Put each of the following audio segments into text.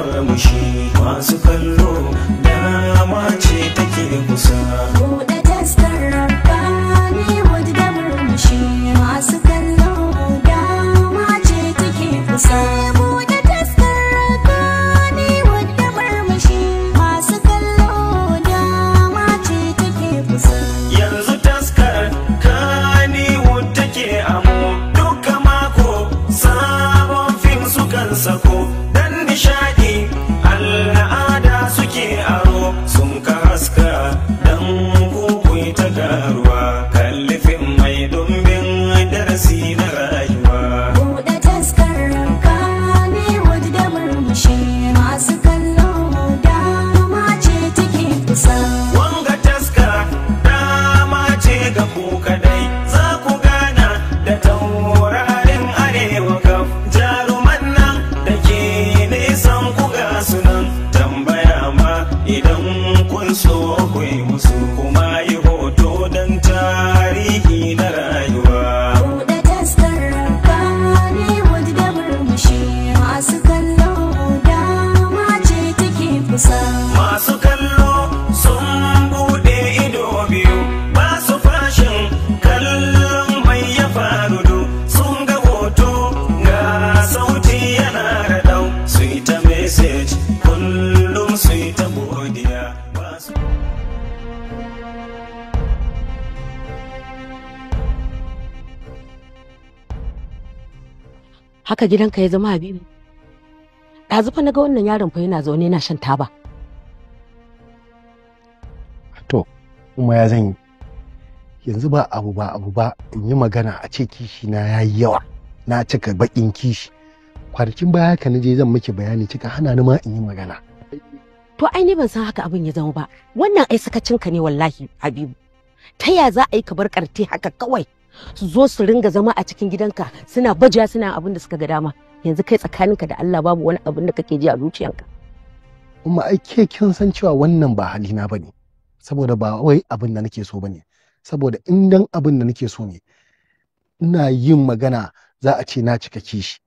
murmushi masu kallo dama ce take kusa. Buɗe taskar Kannywood da murmushi masu kallo dama ce take kusa. Buɗe taskar Kannywood da murmushi masu kallo dama ce take kusa. Yanzu taskar Kannywood take amo duka mako sabon fim sukan sako dan nishadi al'ada suke aro sun ka haska dan kuku ta karuwa kalli fim mai dumbin darasi na rayuwa. Buɗe taskar Kannywood da murmushi masu kallo dama ce take kusa. Wanga taska dama ce ga ku kadai za ku gana da taurarin arewa kaf jaruman nan da ke nisan ku ga sunan tambaya ma idan kun so ku yi musu kuma yi hoto don tarihi na rayuwa. Buɗe taskar Kannywood da murmushi masu kallo dama ce take kusa. Masu kallo sun bude ido biyu ba su fashin kallon mai ya faru du sun ga hoto ga sauti yana raɗau su yi ta message kullum su yi ta godiya ba su. Haka gidanka ya zama Habibu. Ɗazu fa naga wannan yaron fa yana zaune yana shan taba. To, kuma ya zan yi? Yanzu ba abu ba abu ba in yi magana a ce kishi na yayi yawa. Na cika bakin kishi. Kwanakin baya haka naje zan miki bayani kika hana ni ma in yi magana. To ai ni ban san haka abin ya zama ba. Wannan ai sakacinka ne wallahi Habibu. Ta ya za a yi ka bar karte haka kawai? Su zo su ringa zama a cikin gidanka suna bajiya suna abin da suka ga dama. Yanzu kai tsakaninka da Allah babu wani abin da kake ji a zuciyanka. Kuma ai ke kin san cewa wannan ba halina bane. Saboda ba wai abin da nake so bane. Saboda in dan abin da nake so ne ina yin magana za a ce na cika kishi.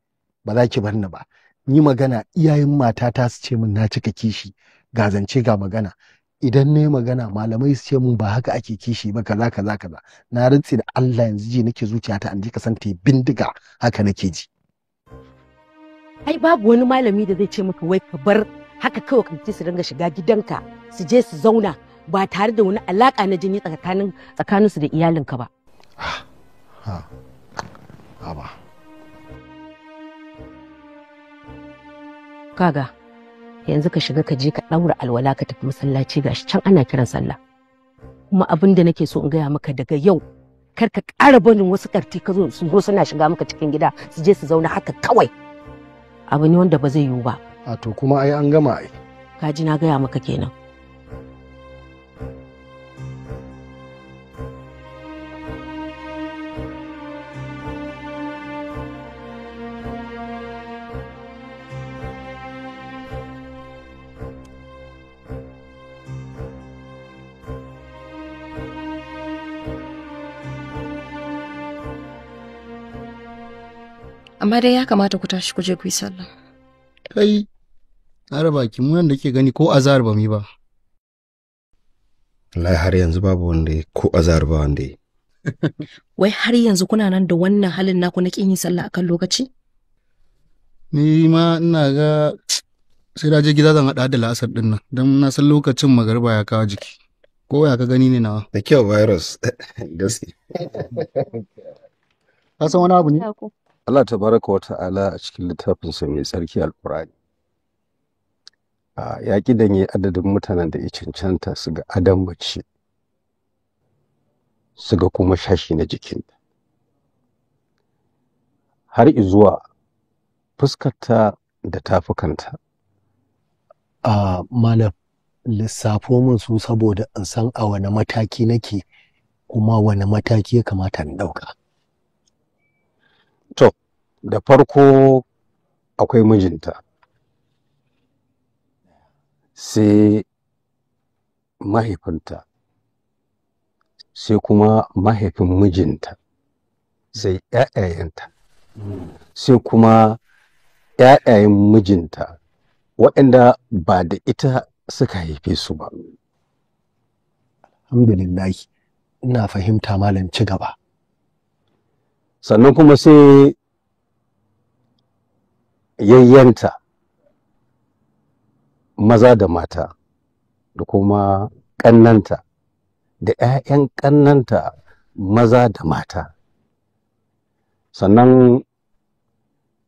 Ba za ki bar ni ba. Yi magana iyayen matata su ce min na cika kishi. Ga zance ga magana. Idan na yi magana malamai su ce min ba haka ake kishi ba kaza kaza kaza. Na rantse da Allah yanzu ji nake zuciyata an ji ka san ta bindiga haka nake ji. Ai babu wani malami da zai ce maka wai ka bar haka kawai ka su ringa shiga gidanka su je su zauna ba tare da wani alaka na jini tsakaninsu da iyalinka ba. Ha. Ha ba. Kaga yanzu ka shiga ka je ka ɗaura alwala ka tafi masallaci gashi can ana kiran sallah. Kuma abin da nake so in gaya maka daga yau kar ka ƙara barin wasu ƙarti ka zo su zo suna shiga maka cikin gida su je su zauna haka kawai. Abu ne wanda ba zai yiwu ba. A to kuma ai an gama ai. Ka ji na gaya maka kenan. Amma dai ya kamata ku tashi ku je ku yi sallah. Kai, na raba ki mu nan da ke gani ko azahar ba mu yi ba. Wallahi har yanzu babu wanda ya ko azahar ba wanda ya. Wai har yanzu kuna nan da wannan halin naku na kin yin sallah akan lokaci? Ni ma ina ga sai na je gida zan haɗa da la'asar ɗin nan don na san lokacin magariba ya kawo jiki. Ko ya ka gani ne nawa? Da kyau virus gaske. Ka san wani abu ne? Allah tabaraka wa ta'ala a cikin littafinsa mai tsarki Alƙur'ani ya ƙidanye adadin mutanen da ya cancanta su ga adon mace su ga kuma shashi na jikinta har izuwa fuskarta da tafukanta. A malam lissafo min su saboda in san a wane mataki nake kuma wane mataki ya kamata in ɗauka. To, da farko akwai mijinta, sai mahaifinta, sai kuma mahaifin mijinta, sai ‘ya'yayenta, sai kuma ‘ya'yayen mijinta, Waɗanda ba da ita suka haife su ba. Alhamdulillah, ina fahimta malam, ci gaba. Sannan kuma sai yayyanta maza da mata da kuma ƙannanta da 'ya'yan ƙannanta maza da mata. Sannan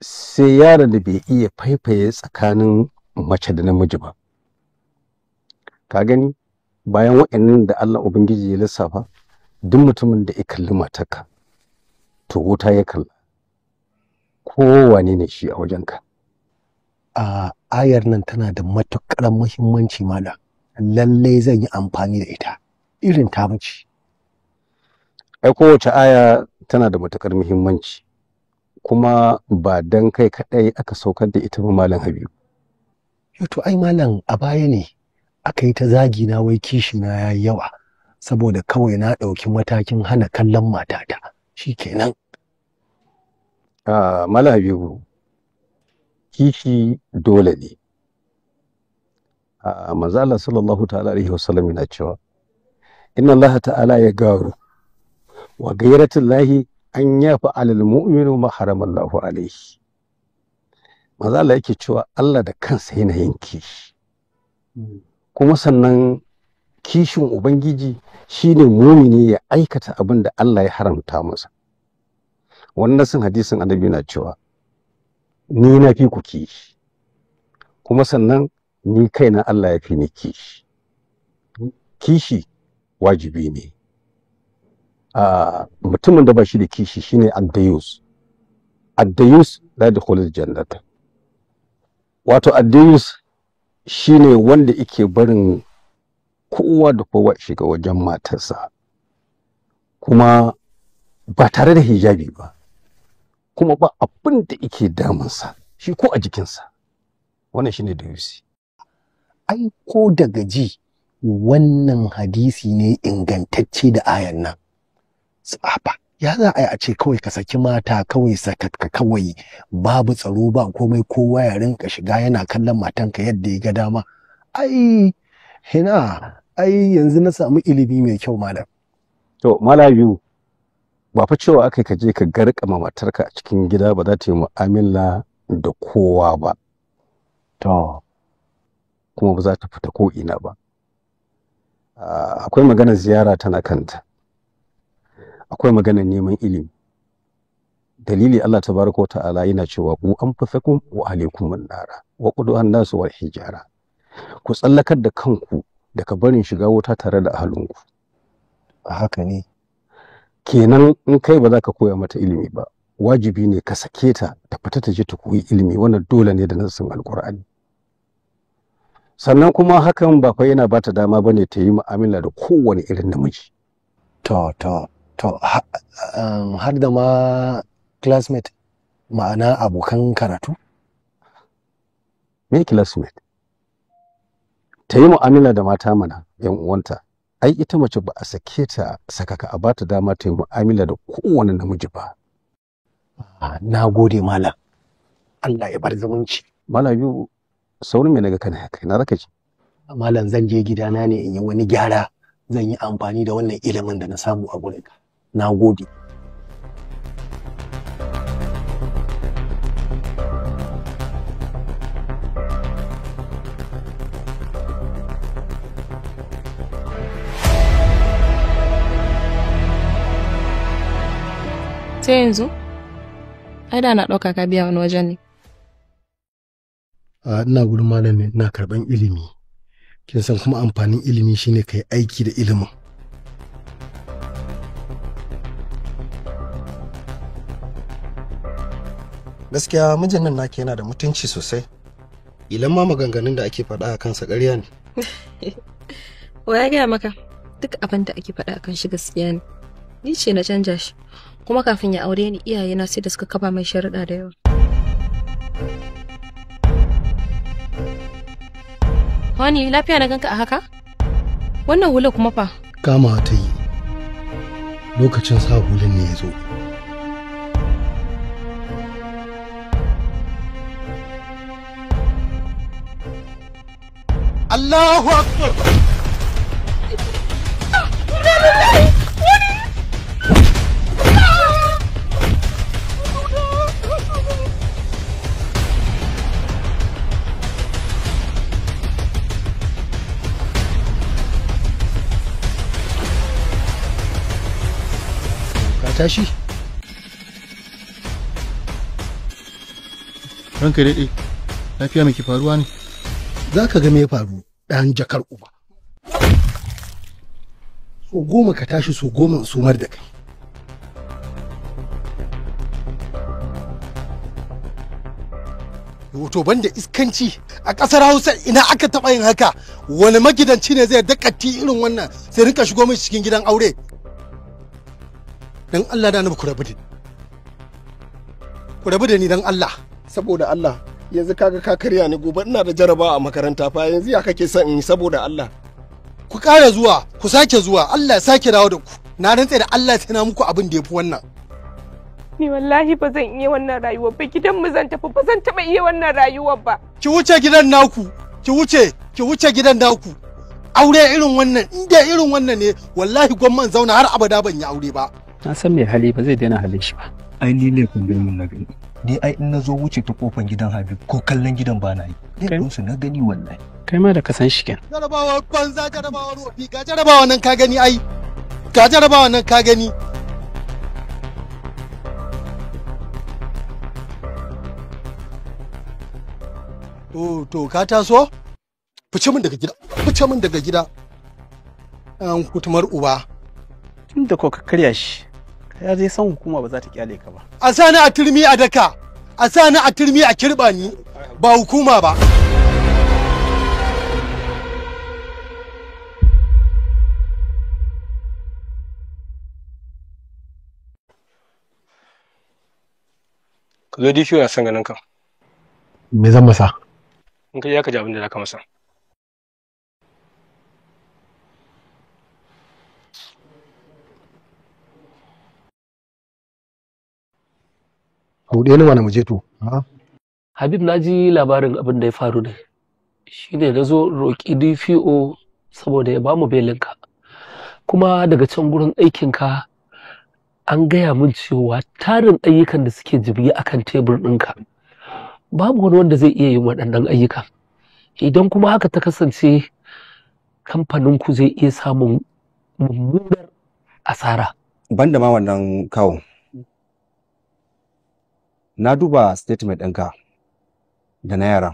sai yaron da bai iya faifaye tsakanin mace da namiji ba. Ka gani, bayan waɗannan da Allah Ubangiji ya lissafa, duk mutumin da ya kalli matarka to wuta ya kalla, kowane ne shi a wajenka. A ayar nan tana da matuƙar muhimmanci malam, lallai zan yi amfani da ita irin ta mace. Ai kowace aya tana da matuƙar muhimmanci, kuma ba dan kai kaɗai aka saukar da ita ba, Malam Habibu. Yo, to ai malam, a baya ne aka yi ta zagi na, wai kishi na yayi yawa saboda kawai na ɗauki matakin hana kallon matata, shikenan. Ah, Malam Habibu, kishi dole ne. Ah, manzo Allah sallallahu ta'ala alaihi wasallam yana cewa inna Allah ta'ala ya garu wa ghayratullahi an yafa alal mu'minu ma haramallahu alaihi. Manzo Allah yake cewa Allah da kansa yana yin kishi. Kuma sannan kishin Ubangiji shine mumini ya aikata abin da Allah ya haramta masa. Wannan sun hadisin Annabi na cewa ni na fi ku kishi, kuma sannan ni kaina Allah ya fi ni kishi. Kishi wajibi ne. Mutumin da ba shi da kishi shine addayus. Addayus la yadkhulul jannata. Wato addayus shine wanda yake barin kowa da kowa shiga wajen matarsa, kuma ba tare da hijabi ba, kuma ba abin da yake damunsa shi ko a jikinsa. Wannan shine dayusi. Ai ko daga ji wannan hadisi ne ingantacce da ayan nan. Tsaba, ya za a yi a ce kawai ka saki mata kawai sakatka kawai, babu tsaro ba komai, kowa ya rinka shiga yana kallon matanka yadda ya ga dama. Ai hina, ai yanzu na samu ilimi mai kyau malam. To Malam Habibu, ba fa cewa aka ka je ka garkama matarka a cikin gida ba za ta yi mu'amala da kowa ba. To kuma ba za ta fita ko ina ba. Akwai maganar ziyara tana kanta. Akwai maganar neman ilimi. Dalili, Allah tabaraka wa ta'ala yana cewa ku anfusakum wa ahlikum an-nara wa quduha an-nasu wal hijara. Ku tsallakar da kanku daga barin shiga wuta tare da ahalinku. Haka ne. Kenan in kai ba za ka koya mata ilimi ba, wajibi ne ka sake ta ta fita ta je ta koyi ilimi. Wannan dole ne da nassin Alkur'ani. Sannan kuma hakan ba fa yana bata dama bane ta yi mu'amala da kowane irin namiji. To to to har da ma classmate, ma'ana abokan karatu? Me classmate? Ta yi mu'amala da mata mana, yan uwanta. Ai ita mace ba a sake ta sakaka a bata dama ta yi mu'amala da kowane namiji ba. Na gode malam, Allah ya bar zumunci. Malam Habibu, saurin me naga kana haka? Ina zaka je? Malam, zan je gidana ne in yi wani gyara, zan yi amfani da wannan ilimin da na samu a gurinka. Na gode. Sai yanzu? Ai da na ɗauka ka biya wani wajen ne. Ina gurin malam ne, ina karɓan ilimi. Kin san kuma amfanin ilimi shine kai aiki da ilimin. Gaskiya mijin nan naki yana da mutunci sosai. Ilan ma maganganun da ake faɗa a kansa ƙarya ne. Wa ya gaya maka? Duk abin da ake faɗa akan shi gaskiya ne. Ni ce na canja shi. Kuma kafin ya aure ni, iyayena sai da suka kafa mai sharuɗa da yawa. Honey, lafiya na ganka a haka? Wannan hula kuma fa? Kama ta yi. Lokacin sa hulun ne ya zo. Allahu akbar. Ka tashi? Ranka daɗe, lafiya mai ke faruwa ne? Za ka ga me ya faru ɗan jakar uba. So 10 ka tashi, so 10 in sumar da kai. Wato banda iskanci a ƙasar Hausa ina aka taɓa yin haka? Wani magidanci ne zai dakatti irin wannan sai rinka shigo mai cikin gidan aure? Dan Allah da Annabi ku rabu da ni. Ku rabu da ni dan Allah. Saboda Allah, yanzu kaga ka karya ni, gobe ina da jarabawa a makaranta fa, yanzu ya kake son in yi saboda Allah? Ku ƙara zuwa, ku sake zuwa, Allah ya sake dawo da ku. Na rantse da Allah sai na muku abin da yafi wannan. Ni wallahi ba zan iya wannan rayuwar ba, gidan mu zan tafi, ba zan taba iya wannan rayuwar ba. Ki wuce gidan naku, ki wuce, ki wuce gidan naku. Aure irin wannan, in dai irin wannan ne, wallahi gwamman zauna har abada ban yi aure ba. Na san mai hali ba zai daina halin shi ba. Ai ni laifin birnin na gani. Ni ai in na zo wuce ta kofan gidan Habib ko kallon gidan ba na yi. Laifin su na gani wallahi. Kai ma da ka san shi kenan. Jarabawar banza, jarabawar wofi, ga jarabawa nan ka gani ai. Ga jarabawa nan ka gani. To ka taso? Fice min daga gida, fice min daga gida. An kutumar uba. Tun da ko ka karya shi, ya zai san hukuma ba za ta kyale ka ba. A sani a turmi a daka, a sani a turmi a kirba ni, ba hukuma ba. Ka zo DPO na son ganin ka. Me zan masa? In ka je ka ji abin da za ka masa. Buɗe ni mana mu je to. Habib, na ji labarin abin da ya faru ne. Shi ne na zo roƙi DPO saboda ya bamu belinka. Kuma daga can gurin aikinka an gaya min cewa tarin ayyukan da suke jibge akan tebur ɗinka babu wani wanda zai iya yin waɗannan ayyukan. Idan kuma haka ta kasance, kamfaninku zai iya samun mummunar asara. Banda ma wannan kawo. Na duba statement ɗinka da na yara.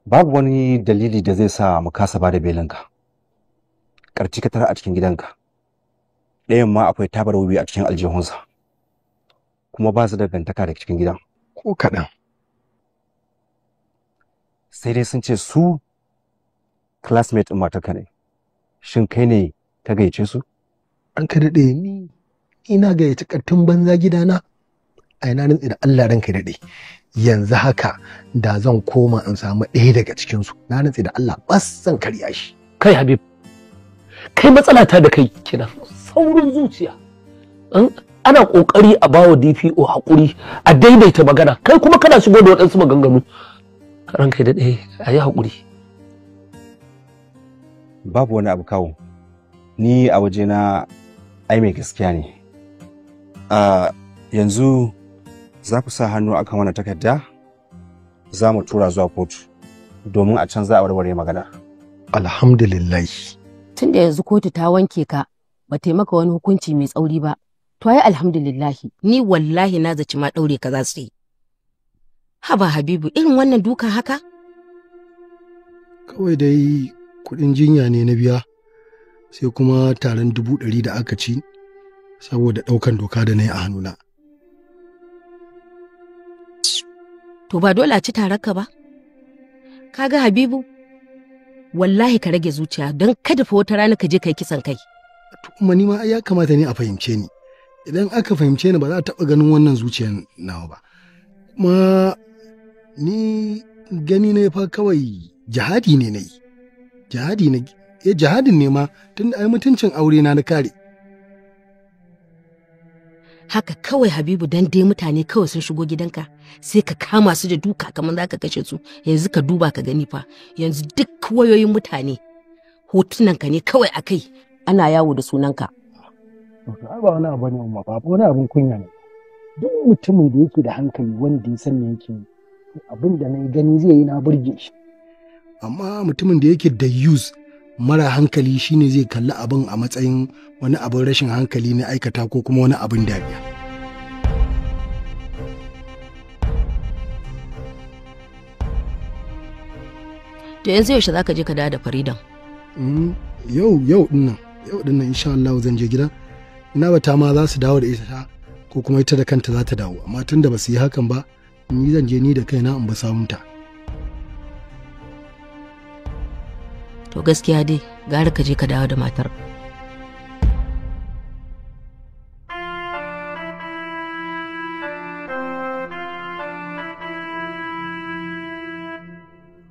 Babu wani dalili da zai sa mu kasa bada belinka. Ƙarci ka tara a cikin gidanka. Ɗayan ma akwai tabar wubi a cikin aljihunsa. Kuma ba su da dangantaka da cikin gidan. Ko kaɗan. Sai dai sun ce su classmate ɗin matarka ne. Shin kai ne ka gayyace su? An ka daɗe ni ina gayyaci ƙartun banza gidana. Ai na rantse da Allah ranka daɗe. Yanzu haka da zan koma in samu ɗaya daga cikinsu. Na rantse da Allah bas zan karya shi. Kai Habib, kai matsala ta da kai kenan, saurin zuciya. Ana ƙoƙari a bawa DPO haƙuri a daidaita magana, kai kuma kana shigo da waɗansu maganganu. Ranka daɗe, a yi haƙuri. Babu wani abu kawo. Ni a wajena ai mai gaskiya ne. Yanzu za ku sa hannu akan wannan takarda, za mu tura zuwa kotu domin a can za a warware magana. Alhamdulillah. Tun da yanzu kotu ta wanke ka, ba ta maka wani hukunci mai tsauri ba. To ai alhamdulillah, ni wallahi na zaci ma ɗaure ka za su yi. Haba Habibu, irin wannan duka haka? Kawai dai kuɗin jinya ne na biya, sai kuma taron 100,000 da aka ci saboda ɗaukan doka da na yi a hannuna. To ba dole a ci tararka ba? Kaga Habibu, wallahi ka rage zuciya don kada fa wata rana ka je kai kisan kai. To kuma ni ma ai ya kamata ne a fahimce ni. Idan aka fahimce ni ba za a taɓa ganin wannan zuciyar nawa ba. Kuma ni gani ne fa kawai jihadi ne na yi. Jihadi ne, jihadin ne ma tun da ai mutuncin aure na na kare. Haka kawai Habibu, dan dai mutane kawai sun shigo gidanka sai ka kama su da duka kamar za ka kashe su. Yanzu ka duba ka gani fa, yanzu duk wayoyin mutane hotunanka ne kawai akai ana yawo da sunanka. To ai ba wani abu ne umma, ba wani abun kunya ne. Duk mutumin da yake da hankali wanda ya san me yake yi, abin da na gani zai yi na burge shi. Amma mutumin da yake da use mara hankali shine zai kalli abin a matsayin wani abin rashin hankali na aikata ko kuma wani abin dariya. To yanzu yaushe zaka je ka dawo da Faridan? Yau yau dinnan, yau dinnan insha Allah zan je gida. Ina bata ma za su dawo da ita ko kuma ita da kanta za ta dawo, amma tunda ba su yi hakan ba, ni zan je ni da kaina in ba sawunta. To gaskiya dai gara ka je ka dawo da matar.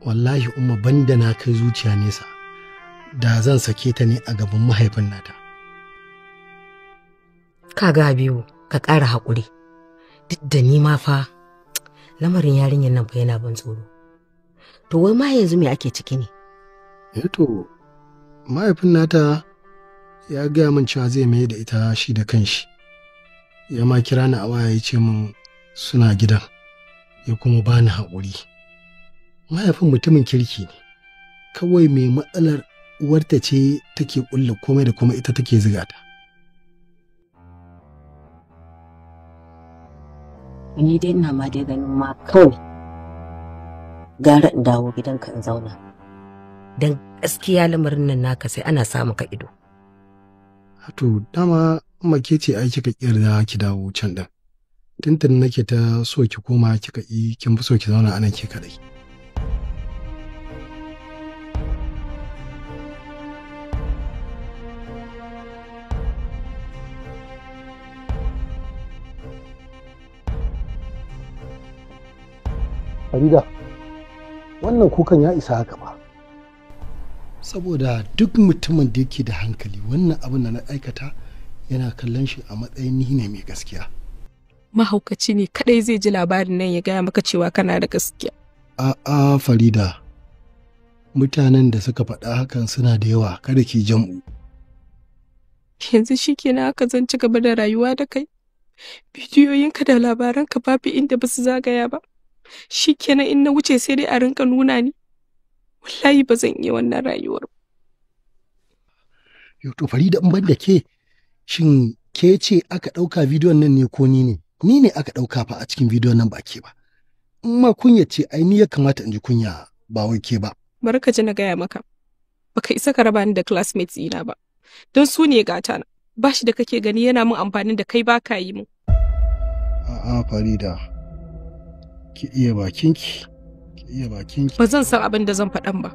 Wallahi umma, banda na kai zuciya nesa, da zan sake ta ne a gaban mahaifin nata. Ka ga Habibu, ka ƙara haƙuri. Duk da ni ma fa lamarin yarinyar nan fa yana ban tsoro. To wai ma yanzu me ake ciki ne? Eh to, mahaifin nata ya gaya min cewa zai mai da ita shi da kanshi. Ya ma kira ni a waya ya ce min suna gidan, ya kuma bani haƙuri. Mahaifin mutumin kirki ne, kawai mai matsalar uwarta ce take ƙulla komai da kuma ita take ziga ta. Ni dai ina ma dai ganin ma kawai gara in dawo gidanka in zauna. Don gaskiya lamarin nan naka sai ana samun ka ido. To dama ke ce ai kika kirda ki dawo can din. Tuntun nake ta so ki koma kika yi, kin fi so ki zauna anan ke kadai. Farida, wannan kukan ya isa haka ba. Saboda duk mutumin da yake da hankali wannan abin da na aikata yana kallon shi a matsayin ni ne mai gaskiya. Mahaukaci ne kadai zai ji labarin nan ya gaya maka cewa kana da gaskiya. A'a Farida, mutanen da suka faɗa hakan suna da yawa, kada ki jam'u. Yanzu shikenan haka zan ci gaba da rayuwa da kai. Bidiyoyinka da labaranka babu inda basu zagaya ba. Shikenan in na wuce sai dai a rinka nuna ni. Wallahi ba zan iya wannan rayuwar ba. Yo to Farida, in ban da ke, shin ke ce aka ɗauka bidiyon nan ne ko ni ne? Ni ne aka ɗauka fa a cikin bidiyon nan ba ke ba. In ma kunya ce ai ni ya kamata in ji kunya ba wai ke ba. Bari ka ji na gaya maka. Baka isa ka raba ni da classmates ɗina ba. Don su ne gata na. Bashi da kake gani yana min amfanin da kai baka yi min. A'a Farida, ki iya bakinki. Ki iya bakinki. Ba zan san abin da zan faɗan ba.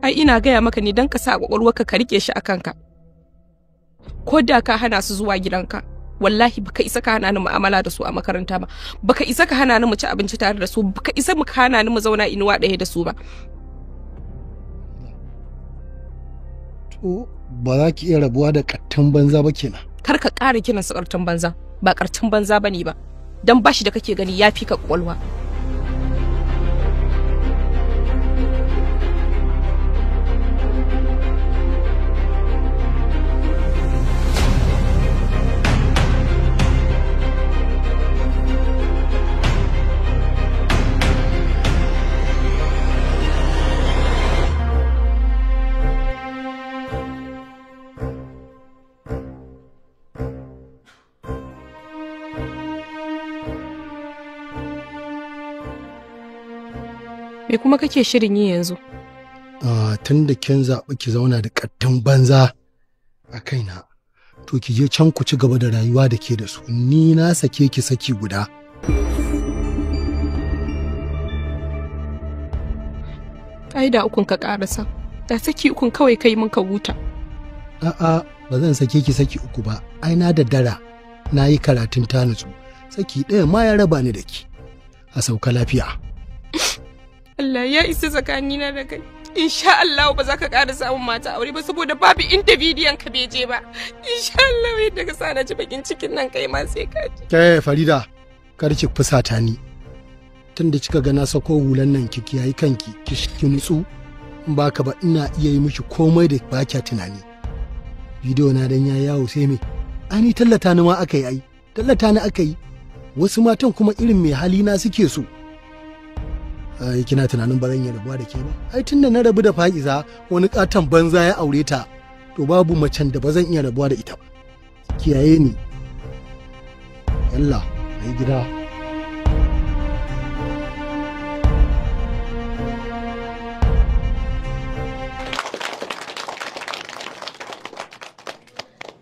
Ai ina gaya maka ne don ka sa kwakwalwarka ka rike shi a kanka. Ko da ka hana su zuwa gidanka, wallahi baka isa ka hana ni mu'amala da su a makaranta ba. Baka isa ka hana ni mu ci abinci tare da su, baka isa mu hana ni mu zauna inuwa ɗaya da su ba. To ba za ki iya rabuwa da ƙattan banza ba kenan. Kar ka ƙara kiran su ƙartun banza, ba ƙartun banza bane ba. Dan bashi da kake gani ya fi ka kwakwalwa. Me kuma kake shirin yi yanzu? Tun da kin zaɓi ki zauna da ƙattan banza a kaina, to ki je can ku ci gaba da rayuwa da ke da su. Ni na sake ki saki guda. Ai da ukun ka ƙarasa. Da saki ukun kawai kai mun ka huta. A'a, ba zan sake ki saki uku ba. Ai na da dara. Na yi karatun ta nutsu. Saki ɗaya ma ya raba ni da ki. A sauka lafiya. Allah ya isa tsakanina da kai. Insha Allah ba za ka ƙara samun mata aure ba saboda babu inda bidiyon ka bai je ba. Insha Allah yadda ka sa na ji bakin cikin nan kai ma sai ka ji. Ke Farida, kar ki fusata ni. Tunda kika ga na sako hulan nan ki kiyayi kanki, ki nutsu. In baka ba ina iya yi miki komai da ba kya tunani. Bidiyo na dan ya yawo sai me? Ai ni tallata ni ma aka yi ai. Tallata ni aka yi. Wasu matan kuma irin mai hali na suke so. Ai kina tunanin ba zan iya rabuwa da ke ba? Ai tunda na rabu da Fa'iza wani katon banza ya aure ta, to babu macen da ba zan iya rabuwa da ita ba. Kiyaye ni. Yalla, ai gida.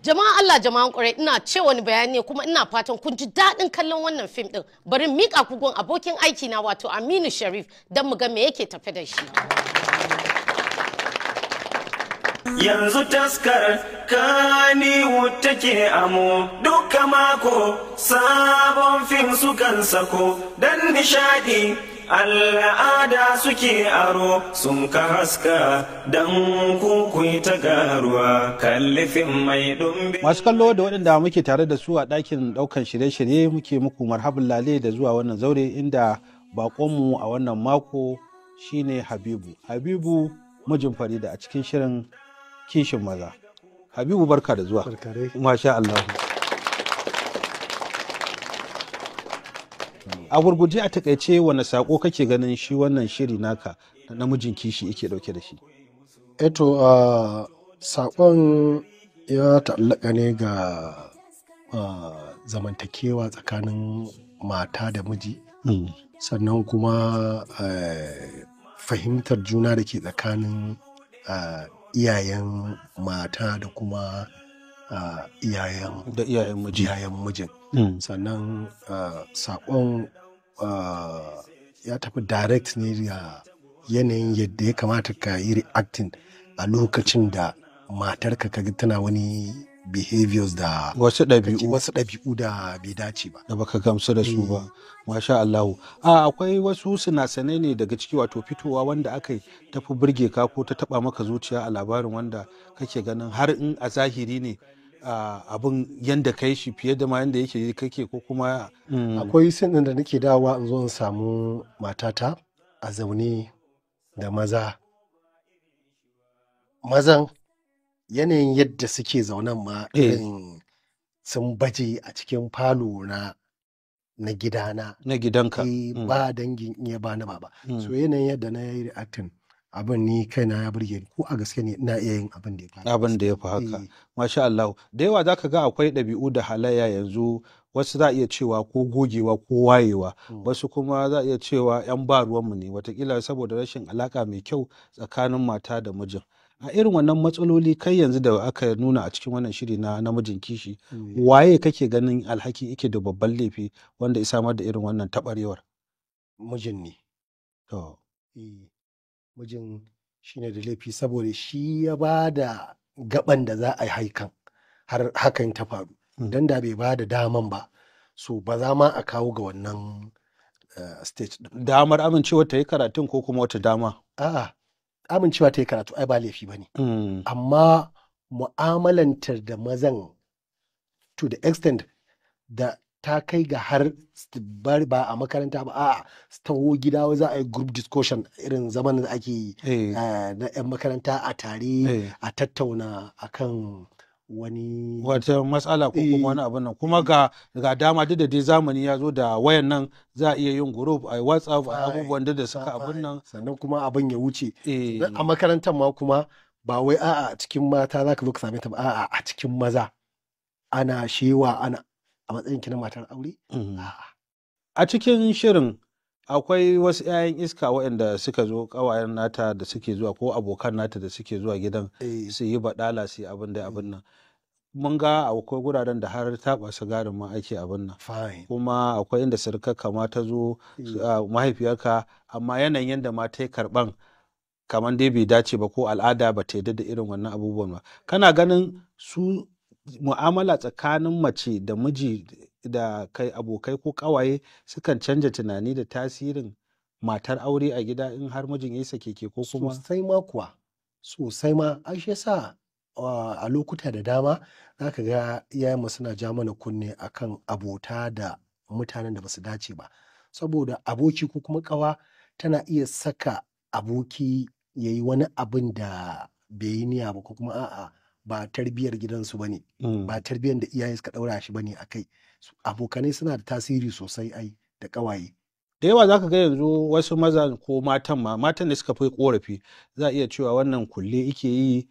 Jama'an Allah, jama'an ƙwarai, ina ce wani bayani ne kuma ina fatan kun ji daɗin kallon wannan fim ɗin. Bari in miƙa ku gun abokin aiki na wato Aminu Sharif don mu ga me yake tafe da shi. Yanzu taskar Kannywood take amo duka mako sabon fim sukan sako don nishadi al'ada suke aro sun ka haska don kuku ta garuwa kalli fim mai dumbi. Masu kallo da waɗanda muke tare da su a ɗakin ɗaukan shirye-shirye, muke muku marhabin lale da zuwa wannan zaure inda baƙonmu a wannan mako shine Habibu. Habibu mijin Farida a cikin shirin Kishin Maza. Habibu, barka da zuwa. Masha Allah. A gurguje, a takaice, wani sako kake ganin shi wannan shiri naka na Namijin Kishi yake dauke da shi? Eto, a sakon ya ta'allaka ne ga zamantakewa tsakanin mata da miji, sannan kuma fahimtar juna da ke tsakanin iyayen mata da kuma iyayen da iyayen miji. Iyayen mijin. Sannan sakon ya tafi direct ne ga yanayin yadda ya kamata ka yi reacting a lokacin da matarka ka ga tana wani behaviors da wasu ɗabi'u. Wasu ɗabi'u da bai dace ba. Da baka gamsu da su ba. Masha Allahu. A akwai wasu sinasanai ne daga ciki, wato fitowa wanda aka yi tafi burge ka ko ta taba maka zuciya a labarin, wanda kake ganin har in a zahiri ne abin yanda kai shi fiye da ma yanda yake kake ko kuma Akwai scene ɗin da nake dawowa in zo in samu matata a zaune da maza. Mazan yanayin yadda suke zaunen ma irin sun baje a cikin falo na gidana. Na gidanka. Ba dangin iya ba na baba. So yanayin yadda na yi reacting abin, ni kaina ya burge ni, ko a gaske ne ina iya yin abin da ya fi. Abin da ya fi haka. Masha Allah. Da yawa zaka ga akwai ɗabi'u da halayya yanzu, wasu za a iya cewa ko gogewa ko wayewa, wasu kuma za a iya cewa 'yan ba ruwanmu ne, watakila saboda rashin alaka mai kyau tsakanin mata da mijin. A irin wannan matsaloli, kai yanzu da aka nuna a cikin wannan shiri na Namijin Kishi, waye kake ganin alhaki yake da babban laifi wanda ya samar da irin wannan taɓarewar? Mijin ne. To. Mijin shine da laifi saboda shi ya ba da gaban da za a yi haikan har hakan ta faru. Don da bai ba da daman ba, so ba za ma a kawo ga wannan stage din. Damar amincewa ta yi karatun ko kuma wata dama? A'a, amincewa ta yi karatu ai ba laifi ba ne. Amma mu'amalantar da mazan to the extent da ta kai ga har ba a makaranta ba, a'a, su taho gida za a yi group discussion, irin zaman da ake yi na 'yan makaranta a tare a tattauna akan wani wata matsala ko kuma wani abin nan, kuma ga dama, duk da dai zamani ya zo da wayan nan, za a iya yin group a WhatsApp, a abubuwan da suka abin nan. Sannan kuma abin ya wuce a makarantar ma kuma, ba wai a'a a cikin mata za ka zo ka same ta ba, a'a, a cikin maza ana shewa ana a matsayin ki na matar aure. A cikin shirin akwai wasu 'ya'yan iska waɗanda suka zo, ƙawayen nata da suke zuwa ko abokan nata da suke zuwa gidan su yi baɗala, su yi abin da abin nan. Mun ga akwai guraren da har taɓa sigarin ma ake abin nan. Kuma akwai inda surukarka ma ta zo, mahaifiyarka, amma yanayin yadda ma ta yi karɓan kamar dai bai dace ba, ko al'ada ba ta yarda da irin wannan abubuwan ba. Kana ganin su mu'amala tsakanin mace da miji da kai abokai ko kawaye sukan canja tunani da tasirin matar aure a gida in har mijin ya sake ke ko kuma? Sosai ma kuwa, sosai ma. Ai shi yasa a lokuta da dama zaka ga iyayenmu suna ja mana kunne akan abota da mutanen da basu dace ba, saboda aboki ko kuma ƙawa tana iya saka aboki ya yi wani abin da bai yi niyya ba, ko kuma a'a, ba tarbiyyar gidansu ba ne, ba tarbiyyar da iyaye suka ɗaura shi ba ne a kai. Abokanai suna da tasiri sosai ai, da ƙawaye. Da yawa zaka ga yanzu wasu maza ko matan ma, matan da suka fi korafi, za a iya cewa wannan kulle ike yi,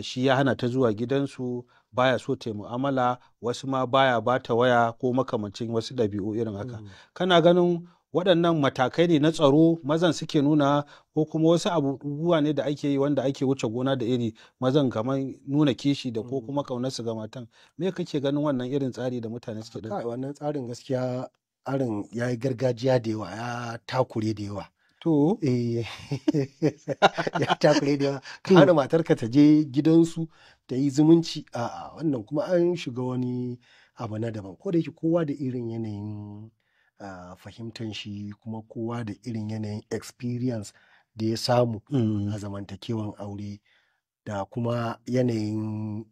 shi ya hana ta zuwa gidansu, baya so ta yi mu'amala, wasu ma baya bata waya ko makamancin wasu ɗabi'u irin haka. Kana ganin waɗannan matakai ne na tsaro mazan suke nuna, ko kuma wasu abubuwa ne da ake yi wanda ake wuce gona da iri, mazan kamar nuna kishi da ko kuma ƙaunarsu ga matan? Me kake ganin wannan irin tsari da mutane suke ɗauka? Kai, wannan tsarin gaskiya tsarin ya yi gargajiya da yawa, ya takure da yawa. To. Eh, ya takure da yawa. Ka hana matarka ta je gidansu ta yi zumunci, a'a, wannan kuma an shiga wani abu na daban. Ko da yake kowa da irin yanayin fahimtan shi, kuma kowa da irin yanayin experience da ya samu a zamantakewan aure, da kuma yanayin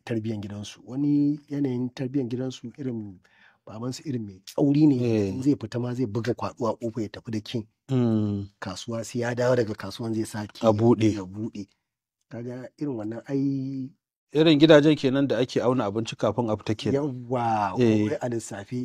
tarbiyyan gidansu. Wani yanayin tarbiyyan gidansu, irin babansu irin mai tsauri ne, in zai fita ma zai buga kwaɗo a ƙofa ya tafi da kin kasuwa, sai ya dawo daga kasuwan zai sake A buɗe. Ya buɗe. Kaga irin wannan ai Irin gidajen kenan da ake auna abinci kafin a fita kenan. Yawwa, Eh. komai a lissafe.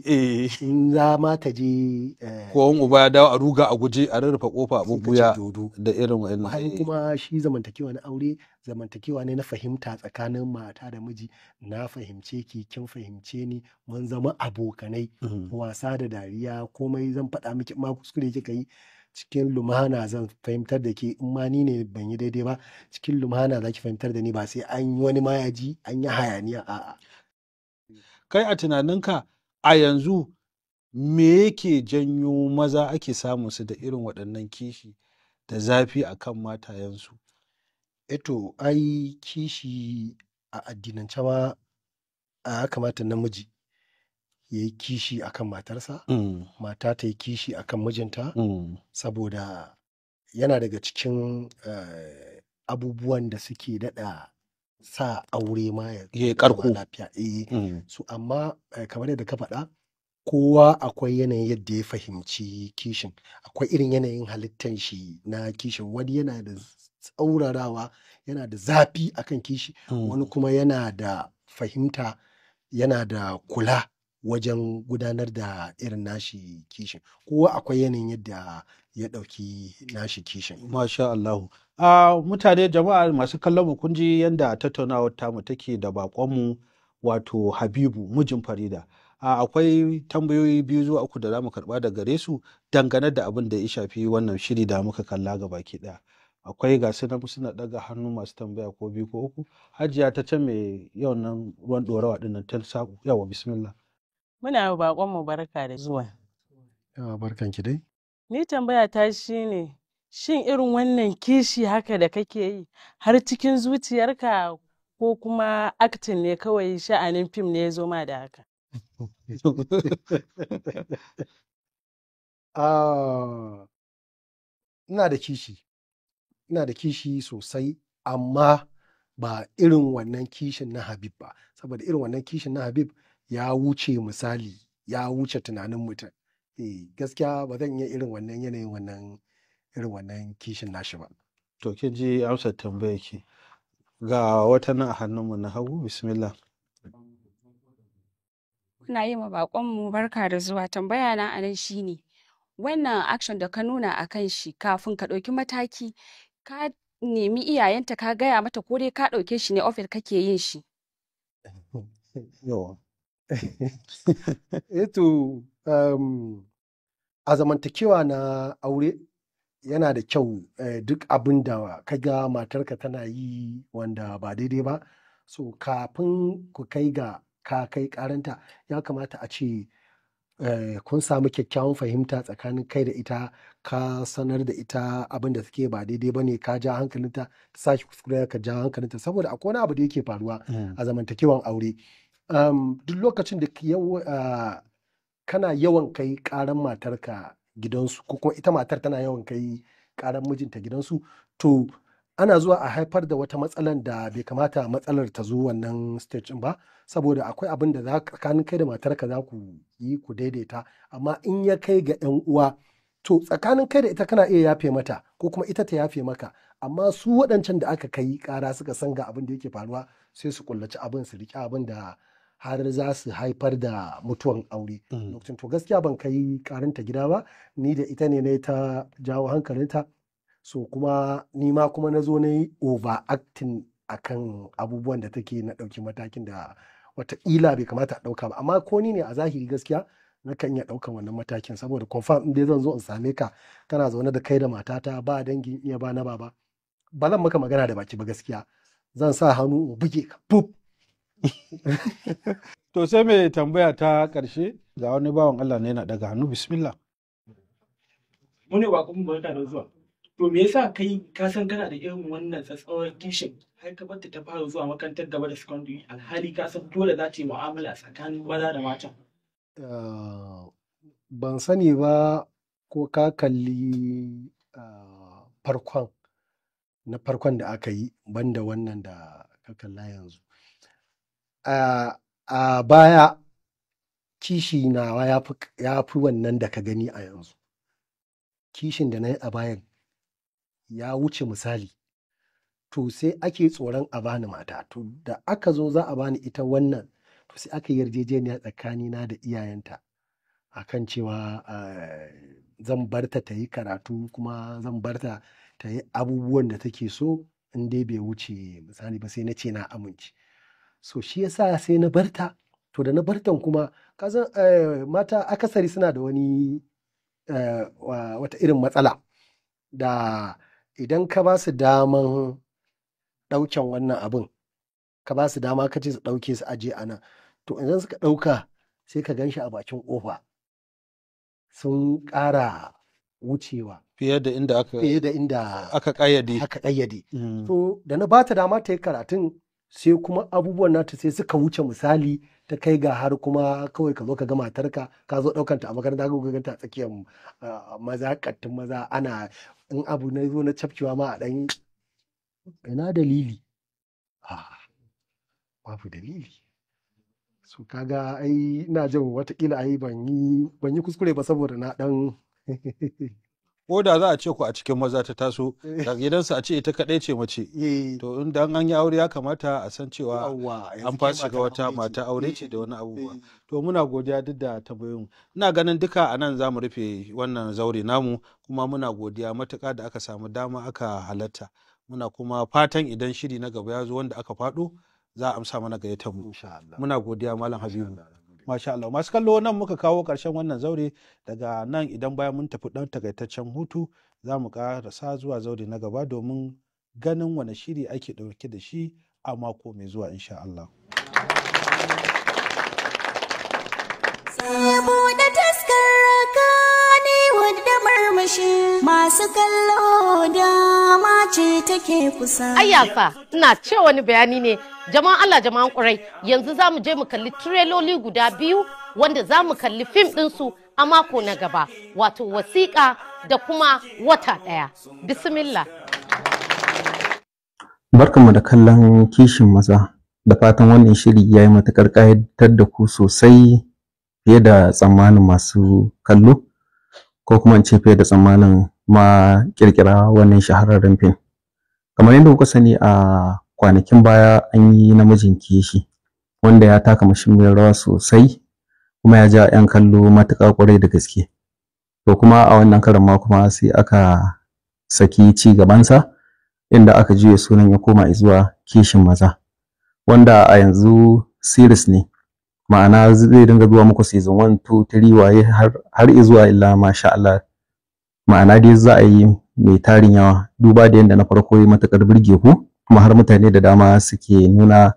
In za ma ta je Ko in uba ya dawo a ruga a guje a rurrufe kofa a Sai ka ce bubbuya dodo. Da irin wa'annan. Bayan kuma shi zamantakewa na aure zamantakewa ne na fahimta tsakanin mata da miji. Na fahimce ki, kin fahimce ni, mun zama abokanai, wasa da dariya, komai zan faɗa miki, ma kuskure kika yi, cikin lumana zan fahimtar da ke. In ma ni ne ban yi daidai ba, cikin lumana za ki fahimtar da ni, ba sai an yi wani ma ya ji an yi hayaniya, a'a. Kai a tunaninka a yanzu, me yake janyo maza ake samun su da irin waɗannan kishi da zafi akan matayensu? Eto, ai kishi a addinance ma ya kamata namiji ya yi kishi akan matarsa, mata ta yi kishi akan mijinta, saboda yana daga cikin abubuwan da suke daɗa sa aure ma ya Ya yi zama ƙarko. lafiya. Eh, so amma kamar yadda ka faɗa, kowa akwai yanayin yadda ya fahimci kishin, akwai irin yanayin halittan shi na kishin. Wani yana da tsaurarawa, yana da zafi akan kishi, wani kuma yana da fahimta, yana da kula wajen gudanar da irin nashi kishin. Kowa akwai yanayin yadda ya ɗauki nashi kishin. Masha Allahu. A mutane, jama'a masu kallon mu, kun ji yanda tattaunawar tamu take da baƙonmu, wato Habibu mijin Farida. Akwai tambayoyi biyu zuwa uku da za mu karɓa da gare su dangane da abin da ya shafi wannan shiri da muka kalla ga baki ɗaya. Akwai ga su nan suna ɗaga hannu masu tambaya ko biyu ko uku. Hajiya ta can mai yawan nan ruwan ɗorawa ɗin nan ta saƙo. Yawwa, bismillah. Muna wa baƙonmu barka da zuwa. Yawa, barkanki dai. Ni tambaya ta shine, shin irin wannan kishi haka da kake yi har cikin zuciyarka, ko kuma acting ne kawai, sha'anin fim ne ya zo ma da haka? Ah, ina da kishi, ina da kishi sosai, amma ba irin wannan kishin na Habib ba, saboda irin wannan kishin na Habib ya wuce misali, ya wuce tunanin mutum. Eh, gaskiya ba zan iya irin wannan yanayin, wannan irin wannan kishin nashi ba. To, kin ji amsar tambayar ki. Ga wata nan a hannunmu na hagu, bismillah. Muna yi ma baƙonmu barka da zuwa. Tambaya na a nan shine, wannan action da ka nuna a kan shi, kafin ka ɗauki mataki, ka nemi iyayenta ka gaya mata, ko dai ka ɗauke shi ne ofis kake yin shi? Yawa. Eh to, a zamantakewa na aure yana da kyau duk abin da ka ga matarka tana yi wanda ba daidai ba, so kafin ku kai ga ka kai karanta, ya kamata a ce kun samu kyakkyawan fahimta tsakanin kai da ita, ka sanar da ita abin da take ba daidai ba ne, ka ja hankalinta, ta sake kuskure ka ja hankalinta. Saboda akwai wani abu da yake faruwa a zamantakewan aure: duk lokacin da kana yawan kai karan matarka gidansu, ko kuma ita matar tana yawan kai ƙaran mijinta gidansu, to ana zuwa a haifar da wata matsalan da bai kamata matsalar ta zo wannan stage ɗin ba, saboda akwai abin da za tsakanin kai da matarka za ku yi ku daidaita, amma in ya kai ga 'yan uwa, to tsakanin kai da ita kana iya yafe mata ko kuma ita ta yafe maka, amma su waɗancan da aka kai ƙara suka san ga abin da yake faruwa, sai su kullaci abin, su riƙe abin da har za su haifar da mutuwan aure lokacin. To gaskiya ban kai ƙaranta gida ba, ni da ita ne na ta jawo hankalinta. So kuma ni ma kuma na zo na yi overacting akan abubuwan da take, na ɗauki matakin da wataƙila bai kamata a ɗauka ba, amma ko ni ne a zahiri gaskiya nakan iya ɗaukan wannan matakin, saboda confirm in dai zan zo in same ka kana zaune da kai da matata, ba dangin iya ba na baba, ba zan maka magana da baki ba, gaskiya zan sa hannu in buge ka fuf. To sai mai tambaya ta ƙarshe, ga wani bawan Allah ne yana daga hannu, bismillah. Mu ne bakon, barka da zuwa. To me yasa kai ka san kana da irin wannan tsatsauran kishin har ka barta ta fara zuwa makarantar gaba da secondary, alhali ka san dole za ta yi mu'amala tsakanin maza da mata? Ban sani ba ko ka kalli farkon na farkon da aka yi, banda wannan da ka kalla yanzu. A baya kishi nawa ya fi wannan da ka gani a yanzu. Kishin da na yi a bayan ya wuce misali. To sai ake tsoron a bani mata. To da aka zo za a bani ita wannan, to sai aka yarjejeniya tsakanina da iyayenta akan cewa zan barta ta yi karatu, kuma zan barta ta yi abubuwan da take so in dai bai wuce misali ba, sai na ce na amince. So shi yasa sai na barta. To da na bartan kuma, kasan mata akasari suna da wani wata irin matsala da idan ka ba su daman ɗauken wannan abin, ka ba su dama ka ce su ɗauke su aje a nan, to idan suka ɗauka sai ka gan shi a bakin ƙofa sun ƙara wucewa fiye da inda aka fiye da inda aka ƙayyade. Aka ƙayyade. To da na bata dama ta yi karatun, sai kuma abubuwan nata sai suka wuce misali, ta kai ga har kuma kawai ka zo ka ga matarka, ka zo ɗaukanta a makaranta, ka ganta a tsakiyar maza, kattun maza, ana in abu na zo na cafkewa ma a ɗan ina dalili? Babu dalili. So kaga ai ina jin watakila ai ban yi kuskure ba, saboda na ɗan Ko da za a ce ku a cikin maza ta taso daga gidansu, a ce ita kaɗai ce mace, to in dan an yi aure ya kamata a san cewa an fasa ga wata mata aure ce da wani abubuwa. To muna godiya duk da tambayoyin. Ina ganin duka a nan za mu rufe wannan zaure namu, kuma muna godiya matuƙa da aka samu dama aka halatta. Muna kuma fatan idan shiri na gaba ya zo wanda aka faɗo, za a amsa mana gayyatar mu. Muna godiya, Malam Habibu. Masha Allah. Masu kallo, nan muka kawo ƙarshen wannan zaure. Daga nan idan bayan mun tafi ɗan takaitaccen hutu, za mu ƙarasa zuwa zaure na gaba domin ganin wane shiri ake ɗauke da shi a mako mai zuwa, insha Allah. Ya buɗe taskar Kannywood da murmushi, masu kallo dama ce take kusa. Ayyafa, ina ce wani bayani ne, jama'an Allah, jama'an ƙurai, yanzu za mu je mu kalli tireloli guda biyu wanda za mu kalli fim ɗinsu a mako na gaba, wato Wasiƙa da kuma Wata Ɗaya. Bismillah. Barkanmu da kallon Kishin Maza, da fatan wannan shiri ya yi matuƙar ƙayatar da ku sosai fiye da tsammanin masu kallo, ko kuma in ce fiye da tsammanin ma ƙirƙira wannan shahararren fim. Kamar yadda kuka sani, a kwanakin baya an yi Namijin Kishi, wanda ya taka muhimmiyar rawa sosai kuma ya ja 'yan kallo matuƙa ƙwarai da gaske. To kuma a wannan karon ma kuma sai aka saki ci gabansa, inda aka juya sunan ya koma zuwa Kishin Maza, wanda a yanzu series ne, ma'ana zai dinga zuwa muku season 1, 2, 3, waye har zuwa illa masha Allah. Ma'ana dai za a yi mai tarin yawa, duba da yadda na farko ya matuƙar burge ku, kuma har mutane da dama suke nuna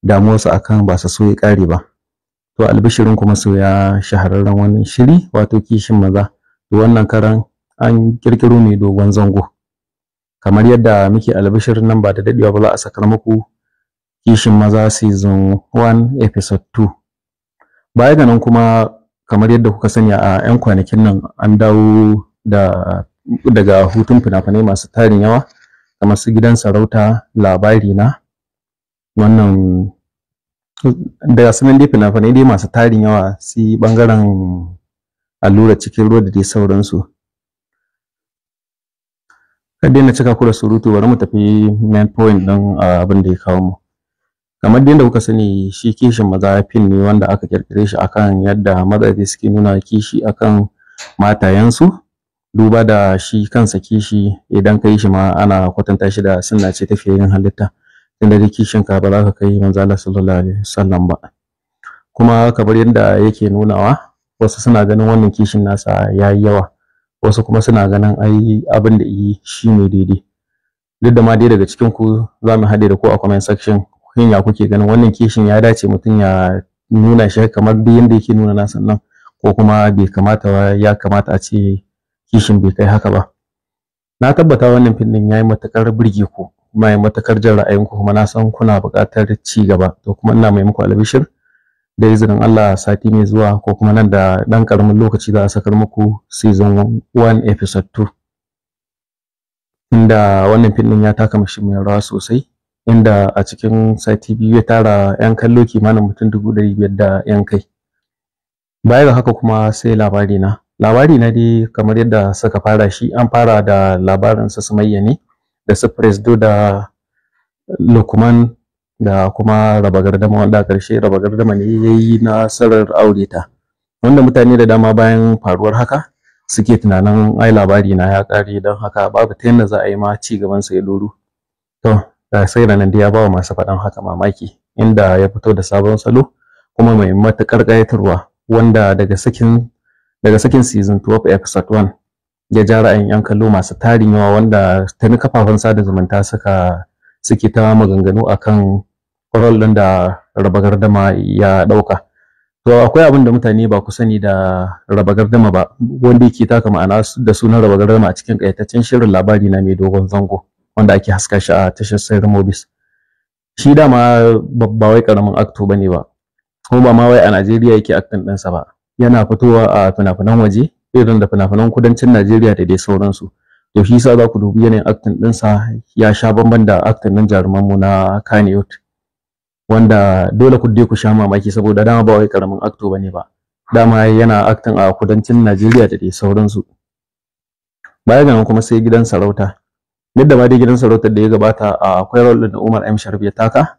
damuwarsu akan ba su so ya ƙare ba. To albishirin kuma masoya shahararren wannan shiri, wato Kishin Maza, to wannan karan an ƙirƙiro mai dogon zango. Kamar yadda muke albishirin, nan ba da daɗewa ba za a sakar muku Kishin Maza season 1 episode 2. Baya ga nan kuma, Kamar yadda kuka sani, a 'yan kwanakin nan an dawo da daga hutun fina-finai masu tarin yawa, kamar su Gidan Sarauta, Labari Na, wannan daga sunan dai fina-finai dai masu tarin yawa, su bangaren Allura Cikin Ruwa da dai sauransu. Kada na cika ku da surutu, bari mu tafi main point ɗin abin da ya kawo mu. Kamar dai yadda kuka sani, shi Kishin Maza fim ne wanda aka kirkire shi akan yadda mazaje suke nuna kishi akan matayensu. Duba da shi kansa kishi, idan ka yi shi ma ana kwatanta shi da sunna ce ta fiyayyen halitta, tunda dai kishin ka ba za ka kai manzo Allah sallallahu alaihi wasallam ba. Kuma kamar yadda yake nunawa, wasu suna ganin wannan kishin nasa yayi yawa, wasu kuma suna ganin ai abin da yi shine daidai. Duk da ma dai daga cikin ku za mu haɗe da ku a comment section, shin ya kuke ganin wannan kishin? Ya dace mutum ya nuna shi kamar duk yanda yake nuna nasa nan, ko kuma bai kamata ba, ya kamata a ce kishin bai kai haka ba? Na tabbata wannan fim din yayi matukar burge ku, kuma yayi matukar jan ra'ayinku, kuma na san kuna buƙatar ci gaba. To kuma ina mai muku albishir, da izinin Allah sati mai zuwa ko kuma nan da ɗan ƙaramin lokaci za a sakar muku season 1 episode 2, inda wannan fim din ya taka muhimmiyar rawa sosai, inda a cikin sati 2 ya tara 'yan kallo kimanin mutum 500,000 da 'yan kai. Baya ga haka kuma sai Labari Na. Labari Na dai kamar yadda suka fara shi, an fara da labarin su Sumayya ne da su Presdo da Lukman da kuma Raba Gardama, wanda a ƙarshe Raba Gardama ne ya yi nasarar aure ta, wanda mutane da dama bayan faruwar haka suke tunanin ai Labari Na ya ƙare, don haka babu ta yadda za a yi ma ci gaban sa ya doru. To da sai nan dai ya ba wa masu faɗan haka mamaki, inda ya fito da sabon salo kuma mai matuƙar ƙayatarwa, wanda daga sakin season 12 episode 1 ya ja ra'ayin 'yan kallo masu tarin yawa, wanda tuni kafafen sada zumunta suke ta maganganu akan role ɗin da Raba Gardama ya ɗauka. To akwai abin da mutane ba ku sani da Raba Gardama ba, wanda yake taka ma'ana da sunan Raba Gardama a cikin ƙayataccen shirin Labari Na mai dogon zango, wanda ake haska shi a tashar Sayar Mobis. Shi dama ba wai ƙaramin actor bane ba, kuma ba ma wai a Najeriya yake acting ɗinsa ba. Yana fitowa a fina-finan waje irin da fina-finan kudancin Najeriya da dai sauransu. To shi yasa za ku dubi yanayin acting ɗinsa ya sha bamban da acting ɗin jarumanmu na Kannywood, wanda dole ku dai ku sha mamaki, saboda dama ba wai karamin actor bane ba, dama yana acting a kudancin Najeriya da dai sauransu. Baya ga nan kuma sai Gidan Sarauta. Duk da ma dai Gidan Sarautar da ya gabata akwai role ɗin da Umar M Sharif ya taka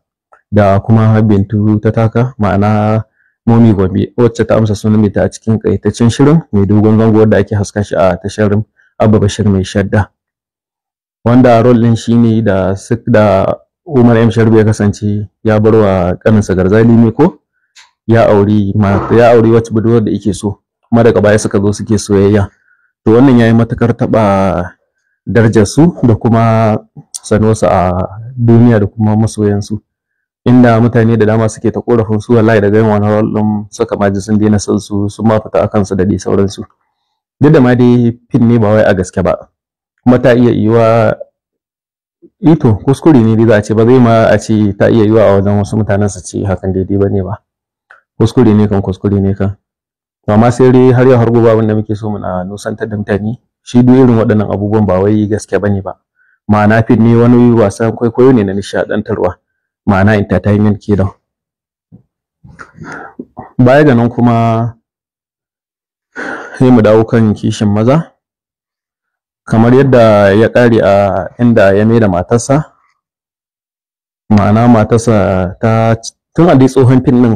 da kuma Bintu ta taka, ma'ana Momi Gombe, wacce ta amsa sunan ta a cikin ƙayataccen shirin mai dogon zango wanda ake haska shi a tashar Abba Bashir Mai Shadda, wanda role ɗin shine da Umar M Sharif ya kasance ya bar wa kaninsa Garzali ne ko ya auri wacce budurwar da yake so, kuma daga baya suka zo suke soyayya. To wannan yayi matukar taɓa darajar su da kuma sanuwarsu a duniya da kuma masoyansu, inda mutane da dama suke ta korafin su wallahi daga yin wani role ɗin suka ma ji sun daina son su, sun ma fita akan su da dai sauransu. Duk da ma dai fim ne, ba wai a gaske ba, kuma ta iya yiwa ito kuskure ne dai za a ce, ba zai ma a ce ta iya yiwa a wajen wasu mutanen su ce hakan daidai ba ne ba. Kuskure ne kan, kuskure ne kan. To amma sai dai har yau har gobe abin da muke so muna nusantar da mutane shi, duk irin waɗannan abubuwan ba wai gaske bane ba, ma'ana fim ne, wani wasan kwaikwayo ne na nishaɗantarwa, ma'ana entertainment kenan. Baya ga nan kuma sai mu dawo kan Kishin Maza. Kamar yadda ya ƙare a inda ya maida matarsa, ma'ana matarsa ta tun a dai tsohon fim ɗin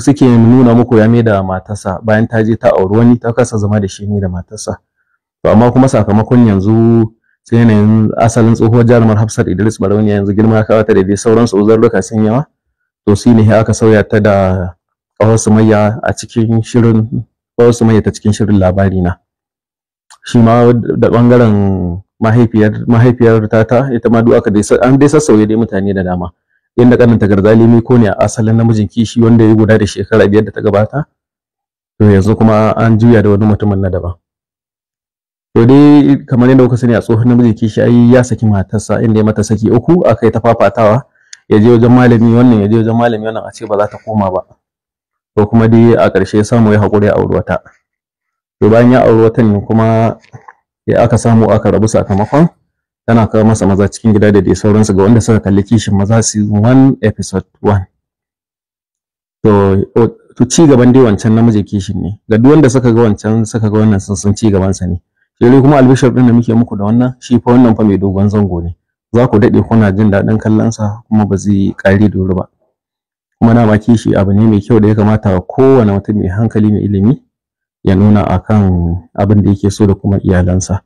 suke nuna muku ya maida matarsa bayan ta je ta auri wani, ta kasa zama da shi, ne da matarsa. To amma kuma sakamakon yanzu sai yanayin asalin tsohuwar jarumar Hafsat Idris Barauniya yanzu girma ya kawo ta da dai sauransu, uzurruka sun yawa, to shi ne aka sauya ta da ƙawar Sumayya a cikin shirin, ƙawar Sumayya ta cikin shirin Labari Na. Shi ma da ɓangaren mahaifiyar tata, ita ma duk aka dai an dai sassauye dai mutane da dama, inda kaninta Garzali Miko ne a asalin namijin kishi wanda ya guda da shekara 5 da ta gabata, to yanzu kuma an juya da wani mutumin na daban. To dai kamar yadda kuka sani, a tsohon namijin kishi ai ya saki matarsa, inda ya mata saki uku, aka yi ta fafatawa, ya je wajen malami wannan, ya je wajen malami wannan, a ce ba za ta koma ba. To kuma dai a ƙarshe ya samu ya haƙuri ya auri wata. To bayan ya auri watan ne kuma ya aka samu aka rabu sakamakon tana kawo masa maza cikin gida da dai sauransu, ga wanda suka kalli Kishin Maza season 1 episode 1. To ci gaban dai wancan namijin kishin ne, ga duk wanda suka ga wancan suka ga wannan sun san ci gaban sa ne. Sai dai kuma albishir din da muke muku da wannan, shi fa wannan fa mai dogon zango ne, za ku daɗe kuna jin daɗin kallon sa kuma ba zai ƙare da wuri ba. Kuma dama kishi abu ne mai kyau da ya kamata kowane mutum mai hankali mai ilimi ya nuna akan abin da yake so da kuma iyalansa.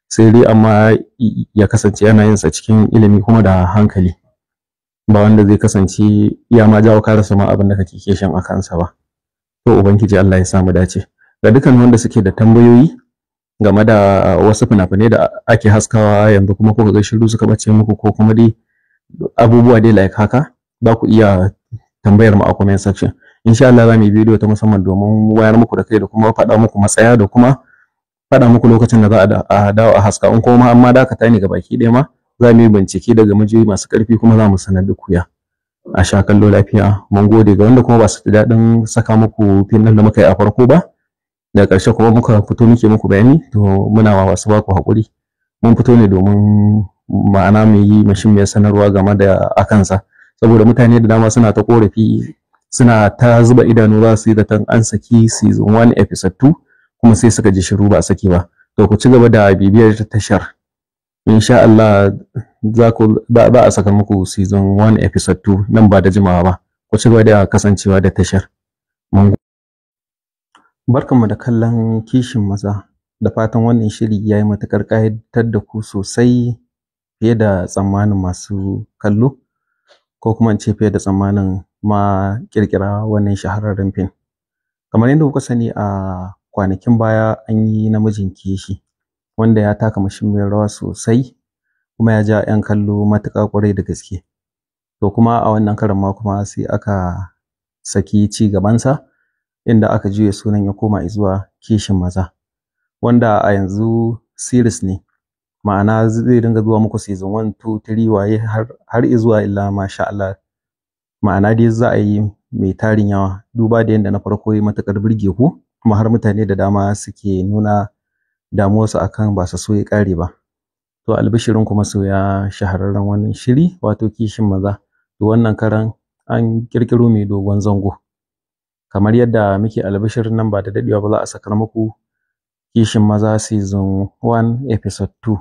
Sai dai amma ya kasance yana yin sa cikin ilimi kuma da hankali, ba wanda zai kasance ya ma jawo ka rasa ma abin da kake kishin a kansa ba. To ubangiji Allah ya sa mu dace. Ga dukkan wanda suke da tambayoyi game da wasu fina-finai da ake haskawa yanzu kuma kuka ga shiru suka bace muku, ko kuma dai abubuwa dai like haka, za ku iya tambayar mu a comment section. Insha Allah za mu yi bidiyo ta musamman domin wayar muku da kai da kuma faɗa muku matsaya da kuma faɗa muku lokacin da za a dawo a haska. In kuma amma dakata ne gabaki ɗaya ma, za mu yi bincike daga majiyoyi masu ƙarfi kuma za mu sanar da ku. Ya a sha kallo lafiya. Mun gode. Ga wanda kuma ba su ji daɗin saka muku fim ɗin da muka yi a farko ba, daga ƙarshe kuma muka fito muke muku bayani, to muna wa wasu baku haƙuri. Mun fito ne domin ma'ana mu yi mashimmiyar sanarwa game da akansa, saboda mutane da dama suna ta ƙorafi, suna ta zuba idanu za su yi zaton an saki season 1 episode 2, kuma sai suka ji shiru ba a saki ba. To ku ci gaba da bibiyar tashar, insha Allah za ku ba a saka muku season 1 episode 2 nan ba da jimawa ba. Ku ci gaba da kasancewa da tashar. Mun barkanmu da kallon Kishin Maza, da fatan wannan shiri ya yi matuƙar ƙayatar da ku sosai fiye da tsammanin masu kallo, ko kuma in ce fiye da tsammanin ma ƙirƙira wannan shahararren fim. Kamar yadda kuka sani, a kwanakin baya an yi namijin kishi, wanda ya taka muhimmiyar rawa sosai kuma ya ja 'yan kallo matuƙa ƙwarai da gaske. To kuma a wannan karon ma kuma sai aka saki ci gabansa, inda aka juya sunan ya koma zuwa Kishin Maza, wanda a yanzu series ne, ma'ana zai dinga zuwa muku season 1, 2, 3 waye har zuwa illa masha Allah. Ma'ana dai za a yi mai tarin yawa, duba da yadda na farko ya matuƙar burge ku, kuma har mutane da dama suke nuna damuwarsu akan ba su so ya ƙare ba. To albishirin kuma masoya shahararren wannan shiri, wato Kishin Maza, to wannan karan an ƙirƙiro mai dogon zango. Kamar yadda muke albishirin, nan ba da daɗewa ba za a sakar muku Kishin Maza season 1 episode 2.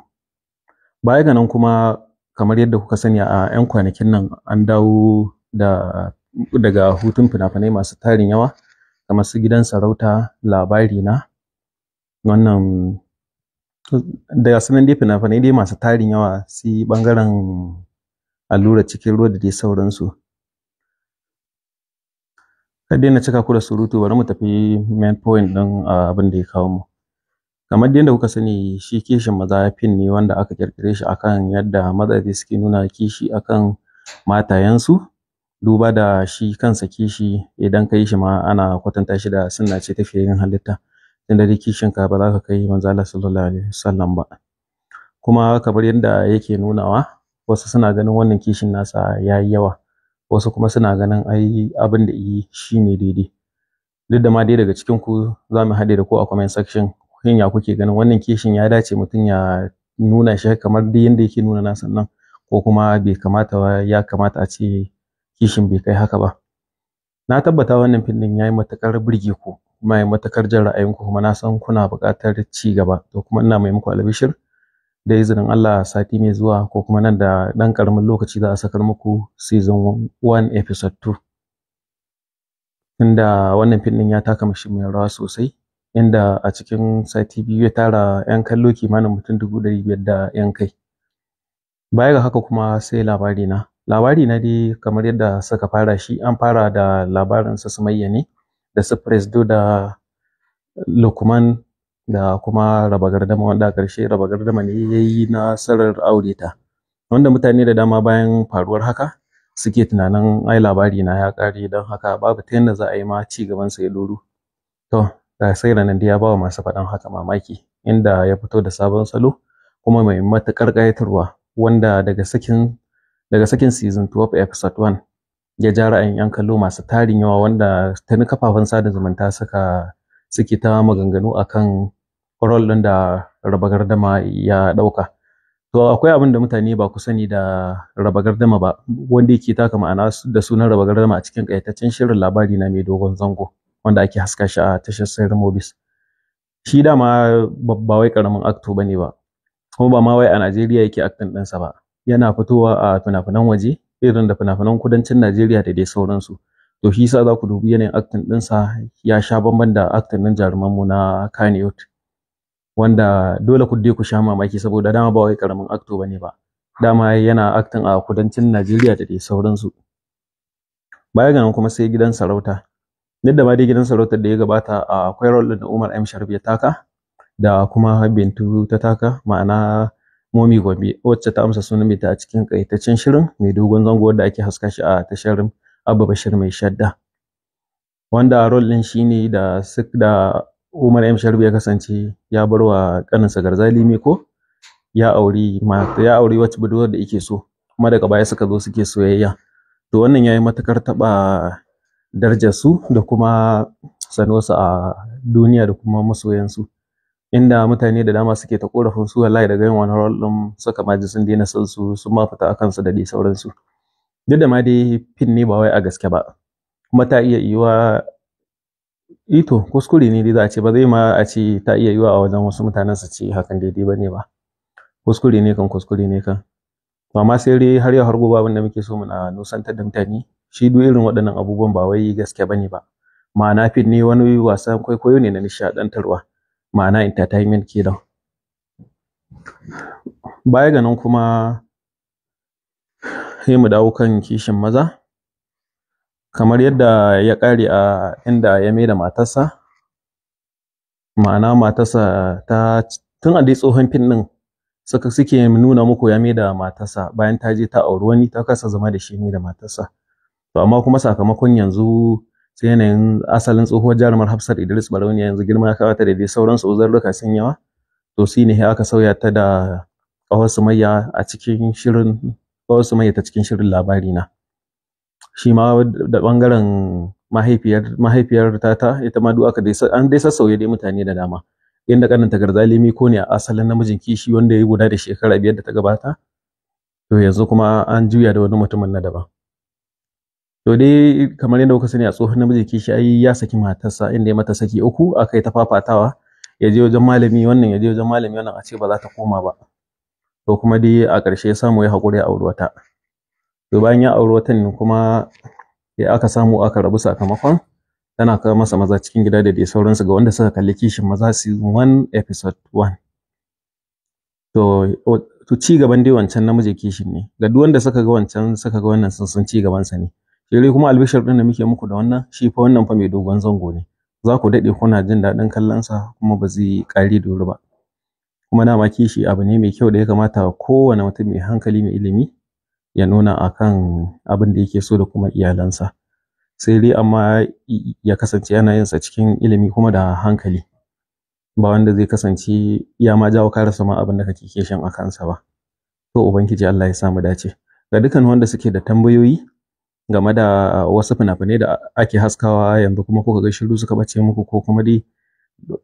Baya ga nan kuma, kamar yadda kuka sani, a 'yan kwanakin nan an dawo da daga hutun fina-finai masu tarin yawa, kamar su Gidan Sarauta, Labari Na, wannan da sunan dai fina-finai dai masu tarin yawa, su ɓangaren Allura Cikin Ruwa da dai sauransu. Kada dai na cika ku da surutu, bari mu tafi main point ɗin abin da ya kawo mu. Kamar yadda kuka sani, shi Kishin Maza fim ne wanda aka ƙirƙire shi akan yadda mazaje suke nuna kishi akan matayensu, duba da shi kansa kishi idan ka yi shi ma ana kwatanta shi da sunna ce ta fiyayyen halitta, tunda dai kishin ka ba za ka kai manzo Allah sallallahu alaihi wasallam ba. Kuma kamar yadda yake nunawa, wasu suna ganin wannan kishin nasa ya yi yawa, wasu kuma suna ganin ai abin da yi shine daidai. Duk da ma dai daga cikin ku za mu haɗe da ku a comment section, shin ya kuke ganin wannan kishin? Ya dace mutum ya nuna shi kamar duk yanda yake nuna nasa nan, ko kuma bai kamata ba, ya kamata a ce kishin bai kai haka ba? Na tabbata wannan fim ɗin ya yi matuƙar burge ku kuma ya yi matuƙar jan ra'ayinku, kuma na san kuna buƙatar ci gaba. To kuma ina mai muku albishir, da izinin Allah sati mai zuwa ko kuma nan da ɗan ƙaramin lokaci za a sakar muku season 1 episode 2, inda wannan fim ɗin ya taka muhimmiyar rawa sosai, inda a cikin sati 2 ya tara 'yan kallo kimanin mutum 500,000 da 'yan kai. Baya ga haka kuma sai Labari Na. Labari Na dai kamar yadda suka fara shi, an fara da labarin su Sumayya ne da su Presdo da Lukman da kuma Raba Gardama, wanda a ƙarshe Raba Gardama ne ya yi nasarar aure ta. Wanda mutane da dama bayan faruwar haka suke tunanin ai Labari Na ya ƙare, don haka babu ta yadda za a yi ma ci gabansa ya ɗoru. To ga sai nan dai ya ba wa masu faɗan haka mamaki, inda ya fito da sabon salo kuma mai matuƙar ƙayatarwa, wanda daga sakin season 12 episode 1 ya ja ra'ayin 'yan kallo masu tarin yawa, wanda tuni kafafen sada zumunta suke ta maganganu akan role ɗin da Raba Gardama ya ɗauka. To akwai abin da mutane ba ku sani da Raba Gardama ba, wanda yake taka ma'ana da sunan Raba Gardama a cikin ƙayataccen shirin Labari Na Mai Dogon Zango, wanda ake haska shi a tashar Sirri Mobis. Shi dama ba wai ƙaramin actor bane ba, kuma ba ma wai a Najeriya yake acting ɗinsa ba. Yana fitowa a fina-finan waje, irin da fina-finan kudancin Najeriya da dai sauransu. To shi yasa za ku dubi yanayin acting ɗinsa ya sha bamban da acting ɗin jarumanmu na Kannywood, wanda dole ku dai ku sha mamaki saboda dama ba wai karamin actor bane ba. Dama yana acting a kudancin Najeriya da dai sauransu. Baya ga nan kuma sai Gidan Sarauta. Duk da ma dai Gidan Sarautar da ya gabata akwai role ɗin da Umar M Sharif ya taka da kuma Bintu ta taka, ma'ana Momi Gombe, wacce ta amsa sunan Bintu a cikin ƙayataccen shirin Mai Dogon Zango, wanda ake haska shi a tashar Abba Bashir Mai Shadda. Wanda role ɗin shine da Umar M Sharif ya kasance ya bar wa ƙaninsa Garzali Miko, ya auri wacce budurwar da yake so, kuma daga baya suka zo suke soyayya. To wannan yayi matuƙar taɓa darajar su da kuma sanuwarsu a duniya da kuma masoyansu, inda mutane da dama suke ta ƙorafin su wallahi daga yin wani role ɗin suka ma ji sun daina son su, sun ma fita akan su da dai sauransu. Duk da ma dai fim ne ba wai a gaske ba, kuma ta iya yiwuwa ito kuskure ne dai za a ce, ba zai ma a ce ta iya yiwuwa a wajen wasu mutanen su ce hakan daidai ba ne ba. Kuskure ne kan kuskure ne kan. To amma sai dai har yau har gobe abin da muke so muna nusantar da mutane, shi duk irin waɗannan abubuwan ba wai gaske ba ne ba. Ma'ana fim ne, wani wasan kwaikwayo ne na nishaɗantarwa, ma'ana entertainment kenan. Baya ga nan kuma sai mu dawo kan Kishin Maza. Kamar yadda ya ƙare a inda ya maida matarsa, ma'ana matarsa ta tun a dai tsohon fim ɗin suke nuna muku ya maida matarsa bayan ta je ta auri wani, ta kasa zama da shi maida matarsa. To amma kuma sakamakon yanzu sai yanayin asalin tsohuwar jarumar Hafsat Idris Barauniya yanzu girma ya kawo ta da dai sauransu, uzurruka sun yawa. To shi ne aka sauya ta da ƙawar Sumayya a cikin shirin Ƙawar Sumayya ta cikin shirin Labari Na. Shi ma da ɓangaren mahaifiyar tata, ita ma duk aka dai an dai sassauya dai mutane da dama. Inda ƙaninta Garzali Miko ne a asalin namijin kishi wanda ya yi guda da shekara 5 da ta gabata. To yanzu kuma an juya da wani mutumin na daban. To dai kamar yadda kuka sani a tsohon namijin kishi ai ya saki matarsa, inda ya mata saki 3, aka yi ta fafatawa, ya je wajen malami wannan, ya je wajen malami wannan, a ce ba za ta koma ba. To kuma dai a ƙarshe ya samu ya haƙuri ya auri wata. To bayan ya auri watan kuma ya aka samu aka rabu sakamakon tana kawo masa maza cikin gida da dai sauransu, ga wanda suka kalli Kishin Maza season 1 episode 1. To ci gaban dai wancan namijin kishin ne, ga duk wanda suka ga wancan suka ga wannan sun san ci gaban sa ne. Sai dai kuma albishir ɗin da muke muku da wannan, shi fa wannan fa mai dogon zango ne. Za ku daɗe kuna jin daɗin kallon sa kuma ba zai ƙare da wuri ba. Kuma dama kishi abu ne mai kyau da ya kamata kowane mutum mai hankali mai ilimi ya nuna akan abin da yake so da kuma iyalansa. Sai dai amma ya kasance yana yin sa cikin ilimi kuma da hankali, ba wanda zai kasance ya ma jawo ka rasa ma abin da kake kishin a kansa ba. To Ubangiji Allah ya sa mu dace. Ga dukkan wanda suke da tambayoyi game da wasu fina-finai da ake haskawa yanzu kuma kuka ga shiru suka bace muku, ko kuma dai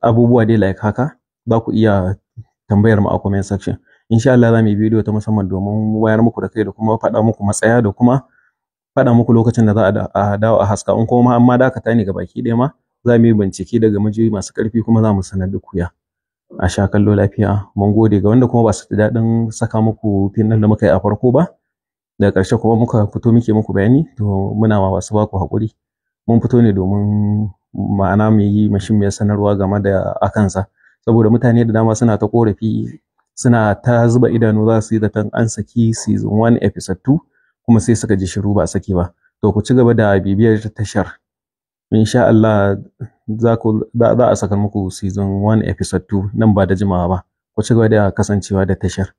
abubuwa dai like haka, za ku iya tambayar mu a comment section. Insha Allah za mu yi bidiyo ta musamman domin wayar muku da kai da kuma faɗa muku matsaya da kuma faɗa muku lokacin da za a dawo a haska. In kuma an ma dakata ne gabaki ɗaya ma, za mu yi bincike daga majiyoyi masu ƙarfi kuma za mu sanar da ku ya. A sha kallo lafiya. Mun gode ga wanda kuma ba su ji daɗin saka muku fim ɗin da muka yi a farko ba. Daga ƙarshe kuma muka fito muke muku bayani, to muna ma masu baku haƙuri. Mun fito ne domin ma'ana mu yi mashimmiyar sanarwa game da akansa. Saboda mutane da dama suna ta ƙorafi, suna ta zuba idanu za su yi zaton an saki season 1 episode 2, kuma sai suka ji shiru ba a saki ba. To ku ci gaba da bibiyar tashar. Insha Allah za a saka muku season 1 episode 2 nan ba da jimawa ba. Ku ci gaba da kasancewa da tashar.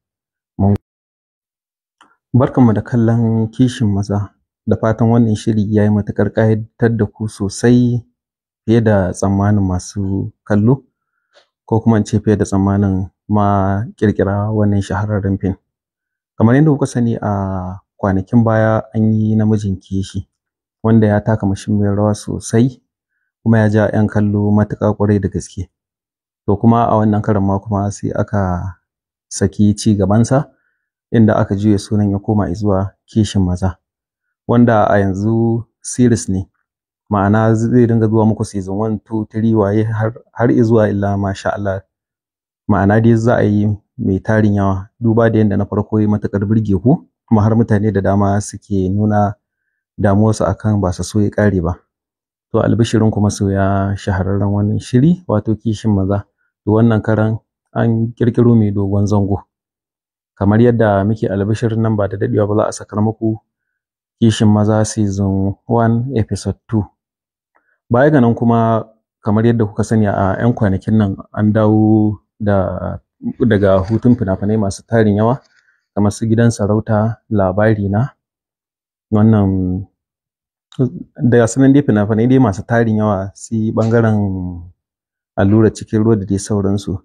Barkanmu da kallon Kishin Maza. Da fatan wannan shiri ya yi matuƙar ƙayatar da ku sosai fiye da tsammanin masu kallo, ko kuma in ce fiye da tsammanin ma ƙirƙira wannan shahararren fim. Kamar yadda kuka sani a kwanakin baya an yi namijin kishi. wanda ya taka muhimmiyar rawa sosai kuma ya ja 'yan kallo matuƙa ƙwarai da gaske. To kuma a wannan karon ma kuma sai aka saki ci gabansa, inda aka juya sunan ya koma izuwa Kishin Maza, wanda a yanzu series ne, ma'ana zai dinga zuwa muku season 1, 2, 3 waye har izuwa illa masha Allah. Ma'ana dai za a yi mai tarin yawa, duba da yadda na farko ya matuƙar burge ku, kuma har mutane da dama suke nuna damuwarsu akan ba su so ya ƙare ba. To albishirin kuma masoya shahararren wannan shiri, wato Kishin Maza, to wannan karan an ƙirƙiro mai dogon zango. Kamar yadda muke albishirin, nan ba da daɗewa ba za a sakar muku Kishin Maza season 1 episode 2. Baya ga nan kuma, kamar yadda kuka sani, a 'yan kwanakin nan an dawo da daga hutun fina-finai masu tarin yawa, kamar su Gidan Sarauta, Labari Na, wannan da sunan dai fina-finai dai masu tarin yawa, su ɓangaren Allura Cikin Ruwa da dai sauransu.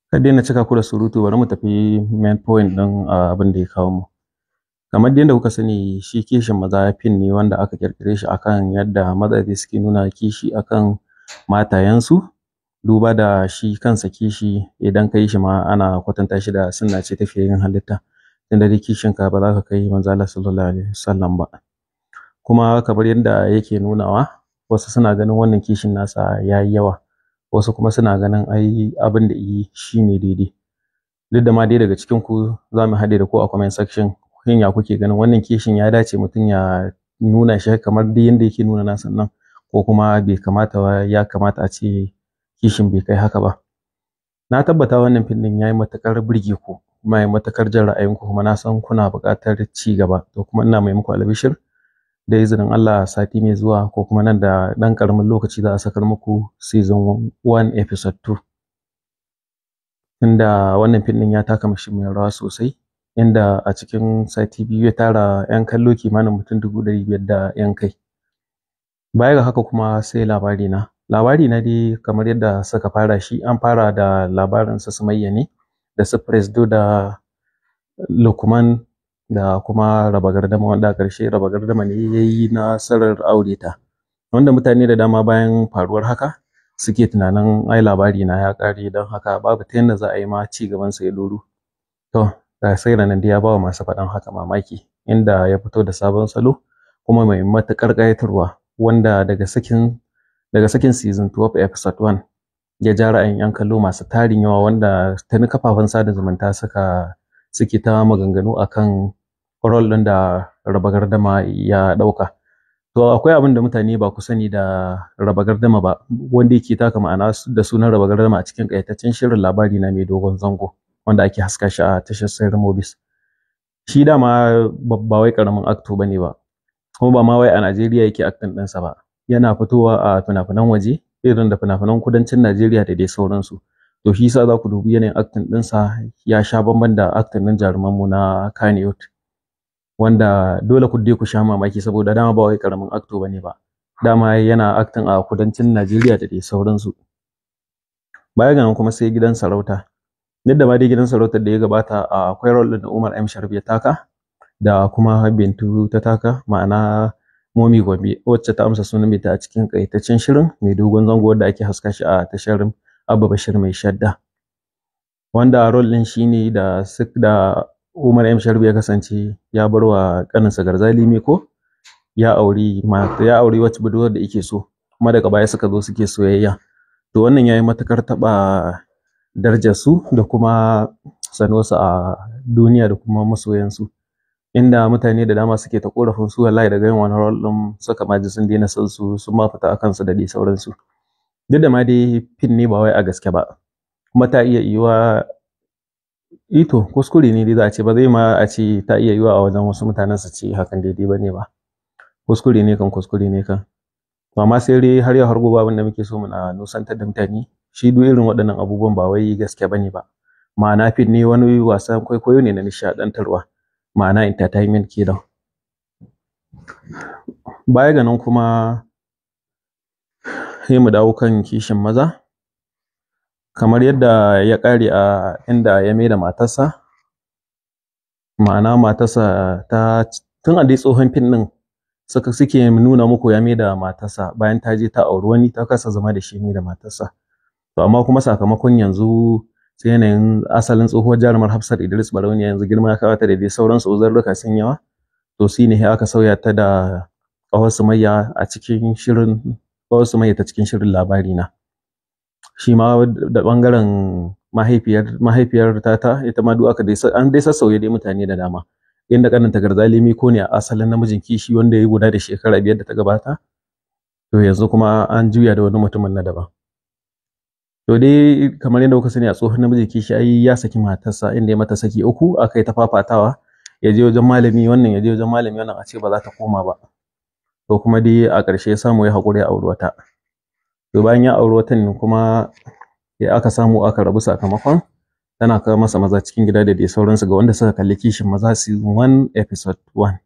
Kar dai na cika ku da surutu, bari mu tafi main point ɗin abin da ya kawo mu. Kamar dai yadda kuka sani, shi Kishin Maza fim ne wanda aka ƙirƙire shi akan yadda mazaje suke nuna kishi akan matayensu, duba da shi kansa kishi, idan ka yi shi ma ana kwatanta shi da sunna ce ta fiyayyen halitta, tunda dai kishin ka ba za ka kai Manzo Allah sallallahu alaihi wasallam ba. Kuma kamar yadda yake nunawa, wasu suna ganin wannan kishin nasa ya yi yawa, wasu kuma suna ganin ai abin da yi shine daidai. Duk da ma dai daga cikin ku za mu haɗe da ku a comment section, shin ya kuke ganin wannan kishin? Ya dace mutum ya nuna shi kamar duk yanda yake nuna nasa nan, ko kuma bai kamata ba, ya kamata a ce kishin bai kai haka ba? Na tabbata wannan fim ɗin ya yi matuƙar burge ku, kuma ya yi matuƙar jan ra'ayinku, kuma na san kuna buƙatar ci gaba. To kuma ina mai muku albishir, da izinin Allah sati mai zuwa ko kuma nan da ɗan ƙaramin lokaci za a sakar muku season 1 episode 2, inda wannan fim ɗin ya taka muhimmiyar rawa sosai, inda a cikin sati 2 ya tara 'yan kallo kimanin mutum 500,000 da 'yan kai. Baya ga haka kuma sai Labari Na. Labari Na dai, kamar yadda suka fara shi, an fara da labarin su Sumayya ne da su Presdo da Lukman da kuma Raba Gardama, wanda a ƙarshe Raba Gardama ne ya yi nasarar aure ta. Wanda mutane da dama bayan faruwar haka suke tunanin ai Labari Na ya ƙare, don haka babu ta yadda za a yi ma ci gabansa ya ɗoru. To ga sai nan dai ya ba wa masu faɗan haka mamaki, inda ya fito da sabon salo kuma mai matuƙar ƙayatarwa, wanda daga sakin season 12 episode 1 ya ja ra'ayin 'yan kallo masu tarin yawa, wanda tuni kafafen sada zumunta suke ta maganganu akan role ɗin da Raba Gardama ya ɗauka. To akwai abin da mutane ba ku sani da Raba Gardama ba, wanda yake taka ma'ana da sunan Raba Gardama a cikin ƙayataccen shirin Labari Na mai dogon zango, wanda ake haska shi a tashar Sayar Mobis. Shi dama ba wai ƙaramin actor bane ba, kuma ba ma wai a Najeriya yake acting ɗinsa ba. Yana fitowa a fina-finan waje, irin da fina-finan kudancin Najeriya da dai sauransu. To shi yasa za ku dubi yanayin acting ɗinsa ya sha bamban da acting ɗin jarumanmu na Kannywood. Wanda dole ku dai ku sha mamaki, saboda dama ba wai ƙaramin actor bane ba. Dama yana acting a kudancin Najeriya da dai sauransu. Baya ga nan kuma sai Gidan Sarauta. Duk da ma dai Gidan Sarautar da ya gabata akwai role ɗin da Umar M Sharif ya taka da kuma Bintu ta taka, ma'ana Momi Gombe, wacce ta amsa sunan Bintu a cikin ƙayataccen shirin mai dogon zango wanda ake haska shi a tashar Abba Bashir Mai Shadda. Wanda role ɗin shine da Umar M Sharif ya kasance ya bar wa ƙaninsa Garzali Miko, ya auri wacce budurwar da yake so, kuma daga baya suka zo suke soyayya. To wannan yayi matuƙar taɓa darajar su da kuma sanuwarsu a duniya da kuma masoyansu. Inda mutane da dama suke ta ƙorafin su wallahi daga yin wannan role ɗin suka ma ji sun daina son su, sun ma fita a kansu da dai sauransu. Duk da ma dai fim ne, ba wai a gaske ba. Kuma ta iya yiwuwa ito kuskure ne dai za a ce, ba zai ma a ce ta iya yiwuwa a wajen wasu mutanen su ce hakan daidai ba ne ba. Kuskure ne kan, kuskure ne kan. To amma sai dai har yau har gobe abin da muke so muna nusantar da mutane, shi duk irin waɗannan abubuwan ba wai gaske ba ne ba. Ma'ana fim ne, wani wasan kwaikwayo ne na nishaɗantarwa, ma'ana entertainment kenan. Baya ga nan kuma sai mu dawo kan Kishin Maza. Kamar yadda ya ƙare a inda ya maida matarsa, ma'ana matarsa ta Tun a dai tsohon fim ɗin suke nuna muku ya maida matarsa bayan ta je ta auri wani, ta kasa zama da shi, mai da matarsa. To amma kuma sakamakon yanzu sai yanayin asalin tsohuwar jarumar Hafsat Idris Barauniya yanzu girma ya kawo ta da dai sauransu, uzurruka sun yawa. To shi ne aka sauya ta da ƙawar Sumayya a cikin shirin ƙawar Sumayya ta cikin shirin Labari Na. Shi ma da ɓangaren mahaifiyar tata, ita ma duk aka dai an dai sassauya dai mutane da dama. Inda ƙaninta Garzali Miko ne a asalin namijin kishi wanda ya yi guda da shekara 5 da ta gabata. To yanzu kuma an juya da wani mutumin na daban. To dai kamar yadda kuka sani, a tsohon namijin kishi ai ya saki matarsa, inda ya mata saki 3, aka yi ta fafatawa, ya je wajen malami wannan, ya je wajen malami wannan, a ce ba za ta koma ba. To kuma dai a ƙarshe ya samu ya haƙura ya auri wata. To bayan ya auri watan kuma ya aka samu aka rabu sakamakon tana kawo masa maza cikin gida da dai sauransu, ga wanda suka kalli Kishin Maza season 1 episode 1.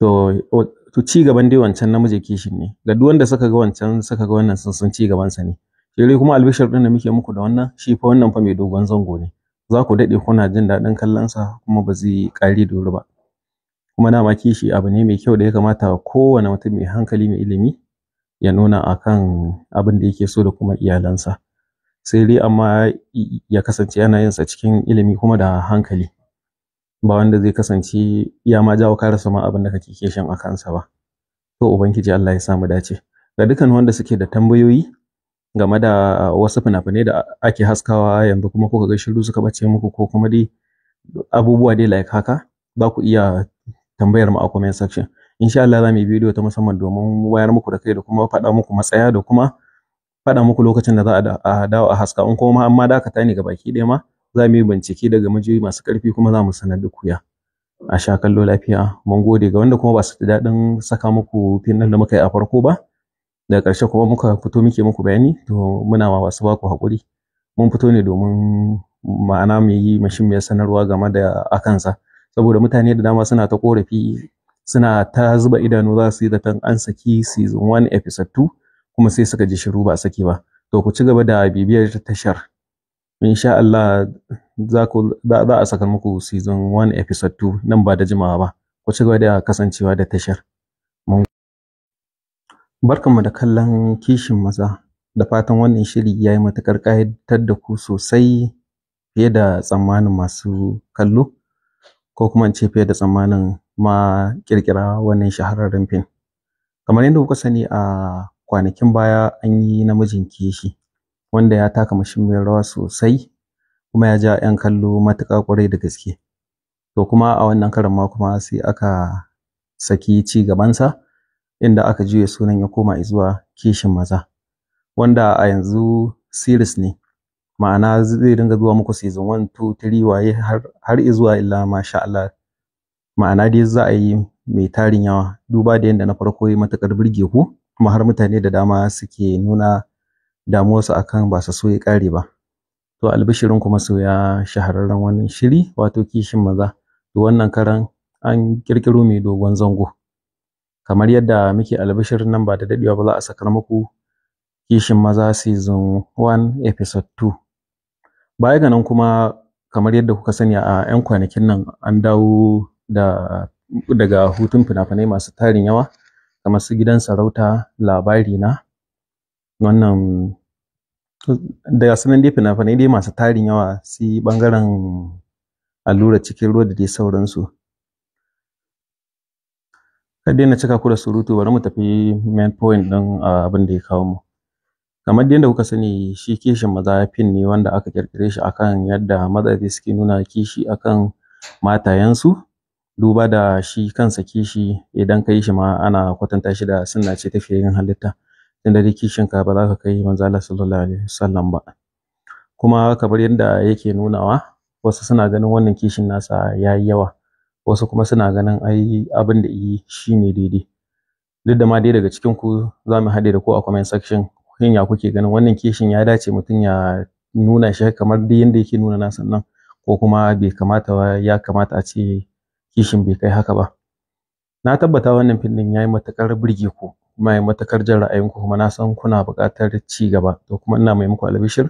To ci gaban dai wancan namijin kishin ne. Ga duk wanda suka ga wancan suka ga wannan, sun san ci gabansa ne. Sai dai kuma albishir ɗin da muke muku da wannan, shi fa wannan fa mai dogon zango ne. Za ku daɗe kuna jin daɗin kallon sa kuma ba zai ƙare da wuri ba. Kuma dama kishi abu ne mai kyau da ya kamata kowane mutum mai hankali, mai ilimi ya nuna akan abin da yake so da kuma iyalansa. Sai dai amma ya kasance ana yin sa cikin ilimi kuma da hankali. Ba wanda zai kasance ya ma jawo ka rasa ma abin da kake kishin a kansa ba. To Ubangiji Allah ya sa mu dace. Ga dukkan wanda suke da tambayoyi game da wasu fina-finai da ake haskawa yanzu kuma kuka ga shiru suka bace muku, ko kuma dai abubuwa dai like haka, za ku iya tambayar mu a comment section. Insha Allah za mu yi bidiyo ta musamman domin wayar muku da kai da kuma faɗa muku matsaya da kuma faɗa muku lokacin da za a dawo a haska. In kuma an ma dakata ne gabaki ɗaya ma, za mu yi bincike daga majiyoyi masu ƙarfi kuma za mu sanar da ku. Ya a sha kallo lafiya. Mun gode. Ga wanda kuma ba su ji daɗin saka muku fim ɗin da muka yi a farko ba, daga ƙarshe kuma muka fito muke muku bayani, to muna ma masu baku haƙuri. Mun fito ne domin ma'ana mu yi mashimmiyar sanarwa game da akansa, saboda mutane da dama suna ta ƙorafi, suna ta zuba idanu, za su yi zaton an saki season 1 episode 2, kuma sai suka ji shiru ba a saki ba. To ku ci gaba da bibiyar tashar, insha Allah za a saka muku season 1 episode 2 nan ba da jimawa ba. Ku ci gaba da kasancewa da tashar. Barkanmu da kallon Kishin Maza, da fatan wannan shiri ya yi matuƙar ƙayatar da ku sosai fiye da tsammanin masu kallo, ko kuma in ce fiye da tsammanin ma ƙirƙira wannan shahararren fim. Kamar yadda kuka sani, a kwanakin baya an yi namijin kishi wanda ya taka muhimmiyar rawa sosai kuma ya ja 'yan kallo matuƙa ƙwarai da gaske. To kuma a wannan karon ma kuma sai aka saki ci gabansa, inda aka juya sunan ya koma zuwa Kishin Maza, wanda a yanzu series ne, ma'ana zai dinga zuwa muku season 1, 2, 3, waye har zuwa illa masha Allah. Ma'ana dai za a yi mai tarin yawa, duba da yadda na farko ya matuƙar burge ku kuma har mutane da dama suke nuna damuwarsu akan ba su so ya ƙare ba. To albishirin kuma masoya shahararren wannan shiri, wato Kishin Maza, to wannan karan an ƙirƙiro mai dogon zango. Kamar yadda muke albishirin, nan ba da daɗewa ba za a sakar muku Kishin Maza season 1 episode 2. Baya ga nan kuma, kamar yadda kuka sani, a 'yan kwanakin nan an dawo da daga hutun fina-finai masu tarin yawa, kamar su Gidan Sarauta, Labari Na, wannan da sunan dai fina-finai dai masu tarin yawa, su ɓangaren Allura Cikin Ruwa da dai sauransu. Kar dai na cika ku da surutu, bari mu tafi main point ɗin abin da ya kawo mu. Kamar dai yadda kuka sani, shi Kishin Maza fim ne wanda aka ƙirƙire shi akan yadda mazaje suke nuna kishi akan matayensu, duba da shi kansa kishi idan ka yi shi ma ana kwatanta shi da sunna ce ta fiyayyen halitta, tunda dai kishin ka ba za ka kai Manzo Allah sallallahu alaihi wasallam ba. Kuma kamar yadda yake nunawa, wasu suna ganin wannan kishin nasa ya yi yawa, wasu kuma suna ganin ai abin da yi shine daidai. Duk da ma dai daga cikin ku za mu haɗe da ku a comment section, shin ya kuke ganin wannan kishin? Ya dace mutum ya nuna shi kamar duk yanda yake nuna nasa nan, ko kuma bai kamata ba, ya kamata a ce kishin bai kai haka ba? Na tabbata wannan fim ɗin ya yi matuƙar burge ku kuma ya yi matuƙar jan ra'ayinku, kuma na san kuna buƙatar ci gaba. To kuma ina mai muku albishir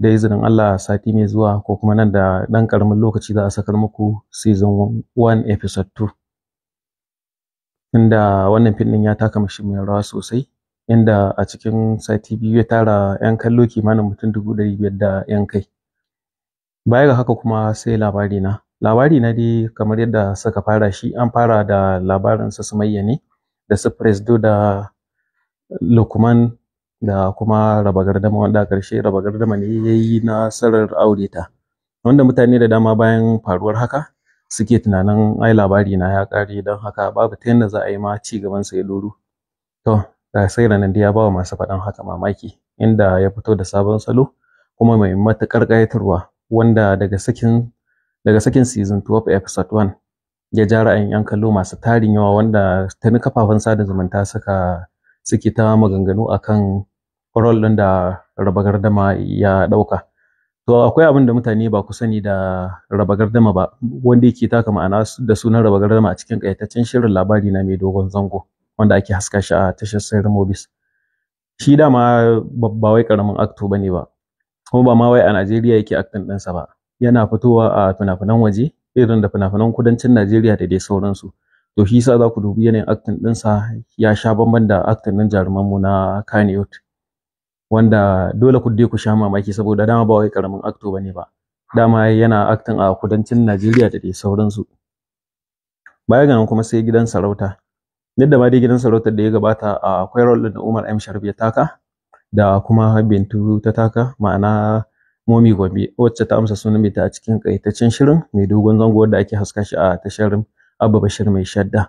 Da izinin Allah, sati mai zuwa ko kuma nan da ɗan ƙaramin lokaci za a sakar muku season 1 episode 2. Inda wannan fim ɗin ya taka muhimmiyar rawa sosai, inda a cikin sati 2 ya tara 'yan kallo kimanin mutum 500,000 da 'yan kai. Baya ga haka kuma sai labari na. Labari na dai kamar yadda suka fara shi, an fara da labarin su Sumayya ne da su Presdo da Lukman da kuma Raba Gardama, wanda a ƙarshe Raba Gardama ne ya yi nasarar aure ta. Wanda mutane da dama bayan faruwar haka suke tunanin ai labari na ya ƙare, don haka babu ta yadda za a yi ma ci gabansa ya ɗoru. To, ga sai nan dai ya ba wa masu faɗan haka mamaki, inda ya fito da sabon salo kuma mai matuƙar ƙayatarwa, wanda daga sakin season 12 episode 1 ya ja ra'ayin 'yan kallo masu tarin yawa, wanda tuni kafafen sada zumunta suke ta maganganu akan role ɗin da Raba Gardama ya ɗauka. To, akwai abin da mutane ba ku sani da Raba Gardama ba, wanda yake taka ma'ana da sunan Raba Gardama a cikin ƙayataccen shirin labari na mai dogon zango wanda ake haska shi a tashar Sayar Mobis. Shi dama ba wai ƙaramin actor bane ba, kuma ba ma wai a Najeriya yake acting ɗinsa ba. Yana fitowa a fina-finan waje irin da fina-finan kudancin Najeriya da dai sauransu. To, shi yasa za ku dubi yanayin acting ɗinsa ya sha bamban da acting ɗin jarumanmu na Kannywood. Wanda dole ku dai ku sha mamaki, saboda dama ba wai ƙaramin actor bane ba. Dama yana acting a kudancin Najeriya da dai sauransu. Baya ga nan kuma sai gidan sarauta. Yadda ma dai gidan sarautar da ya gabata, akwai role ɗin da Umar M Sharif ya taka da kuma Bintu ta taka, ma'ana Momi Gombe, wacce ta amsa sunan ta a cikin ƙayataccen shirin mai dogon zango wanda ake haska shi a tashar Abba Bashir Mai Shadda.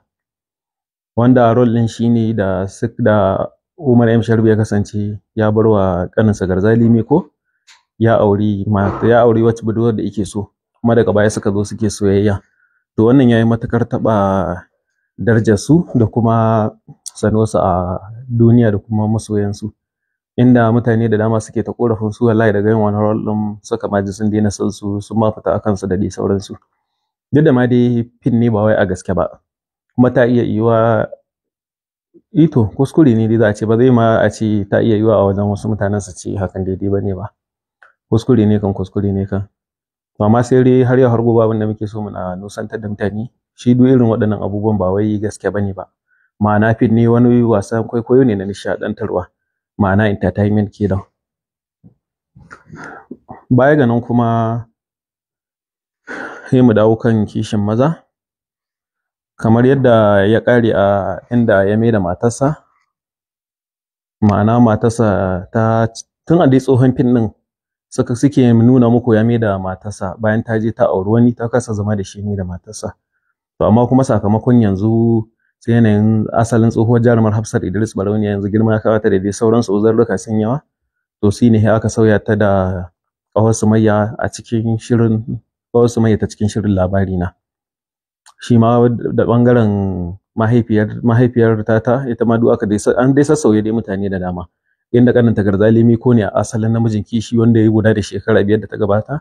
Wanda role ɗin shine da Umar M Sharif ya kasance ya bar wa ƙaninsa Garzali Miko, ya auri wacce budurwar da yake so, kuma daga baya suka zo suke soyayya. To, wannan yayi matuƙar taɓa darajar su da kuma sanuwarsu a duniya da kuma masoyansu. Inda mutane da dama suke ta ƙorafin su wallahi daga yin wannan role ɗin suka ma ji sun daina son su, sun ma fita a kansu da dai sauransu. Duk da ma dai fim ne, ba wai a gaske ba. Kuma ta iya yiwuwa ito kuskure ne dai za a ce, ba zai ma a ce ta iya yiwuwa a wajen wasu mutanen su ce hakan daidai ba ne ba. Kuskure ne kan, kuskure ne kan. To, amma sai dai har yau har gobe abin da muke so muna nusantar da mutane shi, duk irin waɗannan abubuwan ba wai gaske ba ne ba. Ma'ana fim ne, wani wasan kwaikwayo ne na nishaɗantarwa, ma'ana entertainment kenan. Baya ga nan kuma sai mu dawo kan kishin maza. Kamar yadda ya ƙare a inda ya maida matarsa, ma'ana matarsa ta tun a dai tsohon fim ɗin suke nuna muku ya maida matarsa bayan ta je ta auri wani, ta kasa zama da shi, da matarsa. To, amma kuma sakamakon yanzu sai yanayin asalin tsohuwar jarumar Hafsat Idris Barauniya yanzu girma ya kawo ta da dai sauransu, uzurruka sun yawa. To, shi ne aka sauya ta da ƙawar Sumayya a cikin shirin ƙawar Sumayya ta cikin shirin labari na. Shi ma da ɓangaren mahaifiyar tata, ita ma duk aka dai an dai sassauya dai mutane da dama. Inda ƙaninta Garzali Miko ne a asalin namijin kishi wanda ya yi guda da shekara 5 da ta gabata.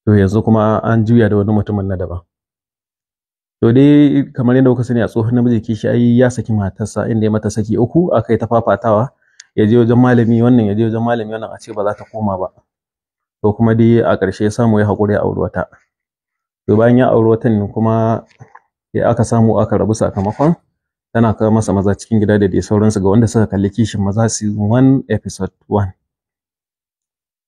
To, yanzu kuma an juya da wani mutumin na daban. To dai, kamar yadda kuka sani, a tsohon namijin kishi ai ya saki matarsa, inda ya mata saki 3, aka yi ta fafatawa, ya je wajen malami wannan, ya je wajen malami wannan, a ce ba za ta koma ba. To, kuma dai a ƙarshe ya samu ya haƙura ya auri wata. To, bayan ya auri watan kuma ya aka samu aka rabu sakamakon tana kawo masa maza cikin gida da dai sauransu, ga wanda suka kalli kishin maza season 1 episode 1.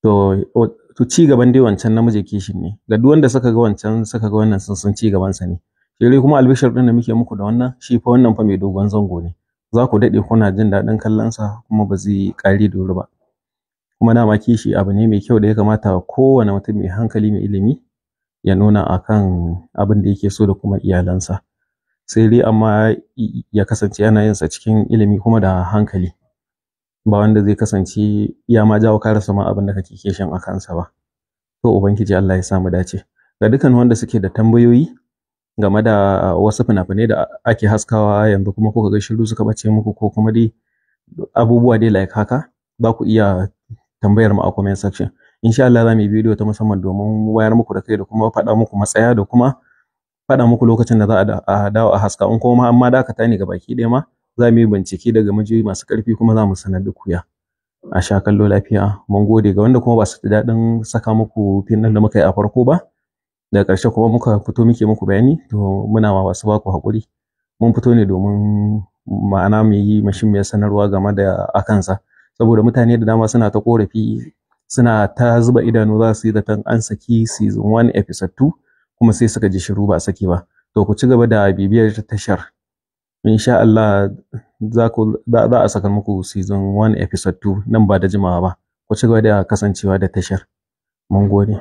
To, ci gaban dai wancan namijin kishin ne. Ga duk wanda suka ga wancan suka ga wannan, sun san ci gabansa ne. Sai dai kuma albishir ɗin da muke muku da wannan, shi fa wannan fa mai dogon zango ne. Za ku daɗe kuna jin daɗin kallon sa, kuma ba zai ƙare da wuri ba. Kuma dama kishi abu ne mai kyau da ya kamata kowane mutum mai hankali, mai ilimi ya nuna akan abin da yake so da kuma iyalansa. Sai dai amma ya kasance yana yin sa cikin ilimi kuma da hankali. Ba wanda zai kasance ya ma jawo ka rasa ma abin da kake kishin a kansa ba. To, Ubangiji Allah ya sa mu dace. Ga dukkan wanda suke da tambayoyi game da wasu fina-finai da ake haskawa yanzu kuma kuka ga shiru suka bace muku, ko kuma dai abubuwa dai like haka, za ku iya tambayar mu a comment section. Insha Allah za mu yi bidiyo ta musamman domin wayar muku da kai da kuma faɗa muku matsaya da kuma faɗa muku lokacin da za a dawo a haska. In kuma an ma dakata ne gabaki ɗaya ma, za mu yi bincike daga majiyoyi masu ƙarfi kuma za mu sanar da ku ya. A sha kallo lafiya. Mun gode ga wanda kuma ba su ji daɗin saka muku fim ɗin da muka yi a farko ba. Daga ƙarshe kuma muka fito muke muku bayani, to muna ma masu baku haƙuri. Mun fito ne domin ma'ana mu yi mashimmiyar sanarwa game da akansa. Saboda mutane da dama suna ta ƙorafi, suna ta zuba idanu za su yi zaton an saki season 1 episode 2, kuma sai suka ji shiru ba a saki ba. To ku ci gaba da bibiyar tashar. Insha Allah za ku za a saka muku season 1 episode 2 nan ba da jimawa ba. Ku ci gaba da kasancewa da tashar. Mun gode.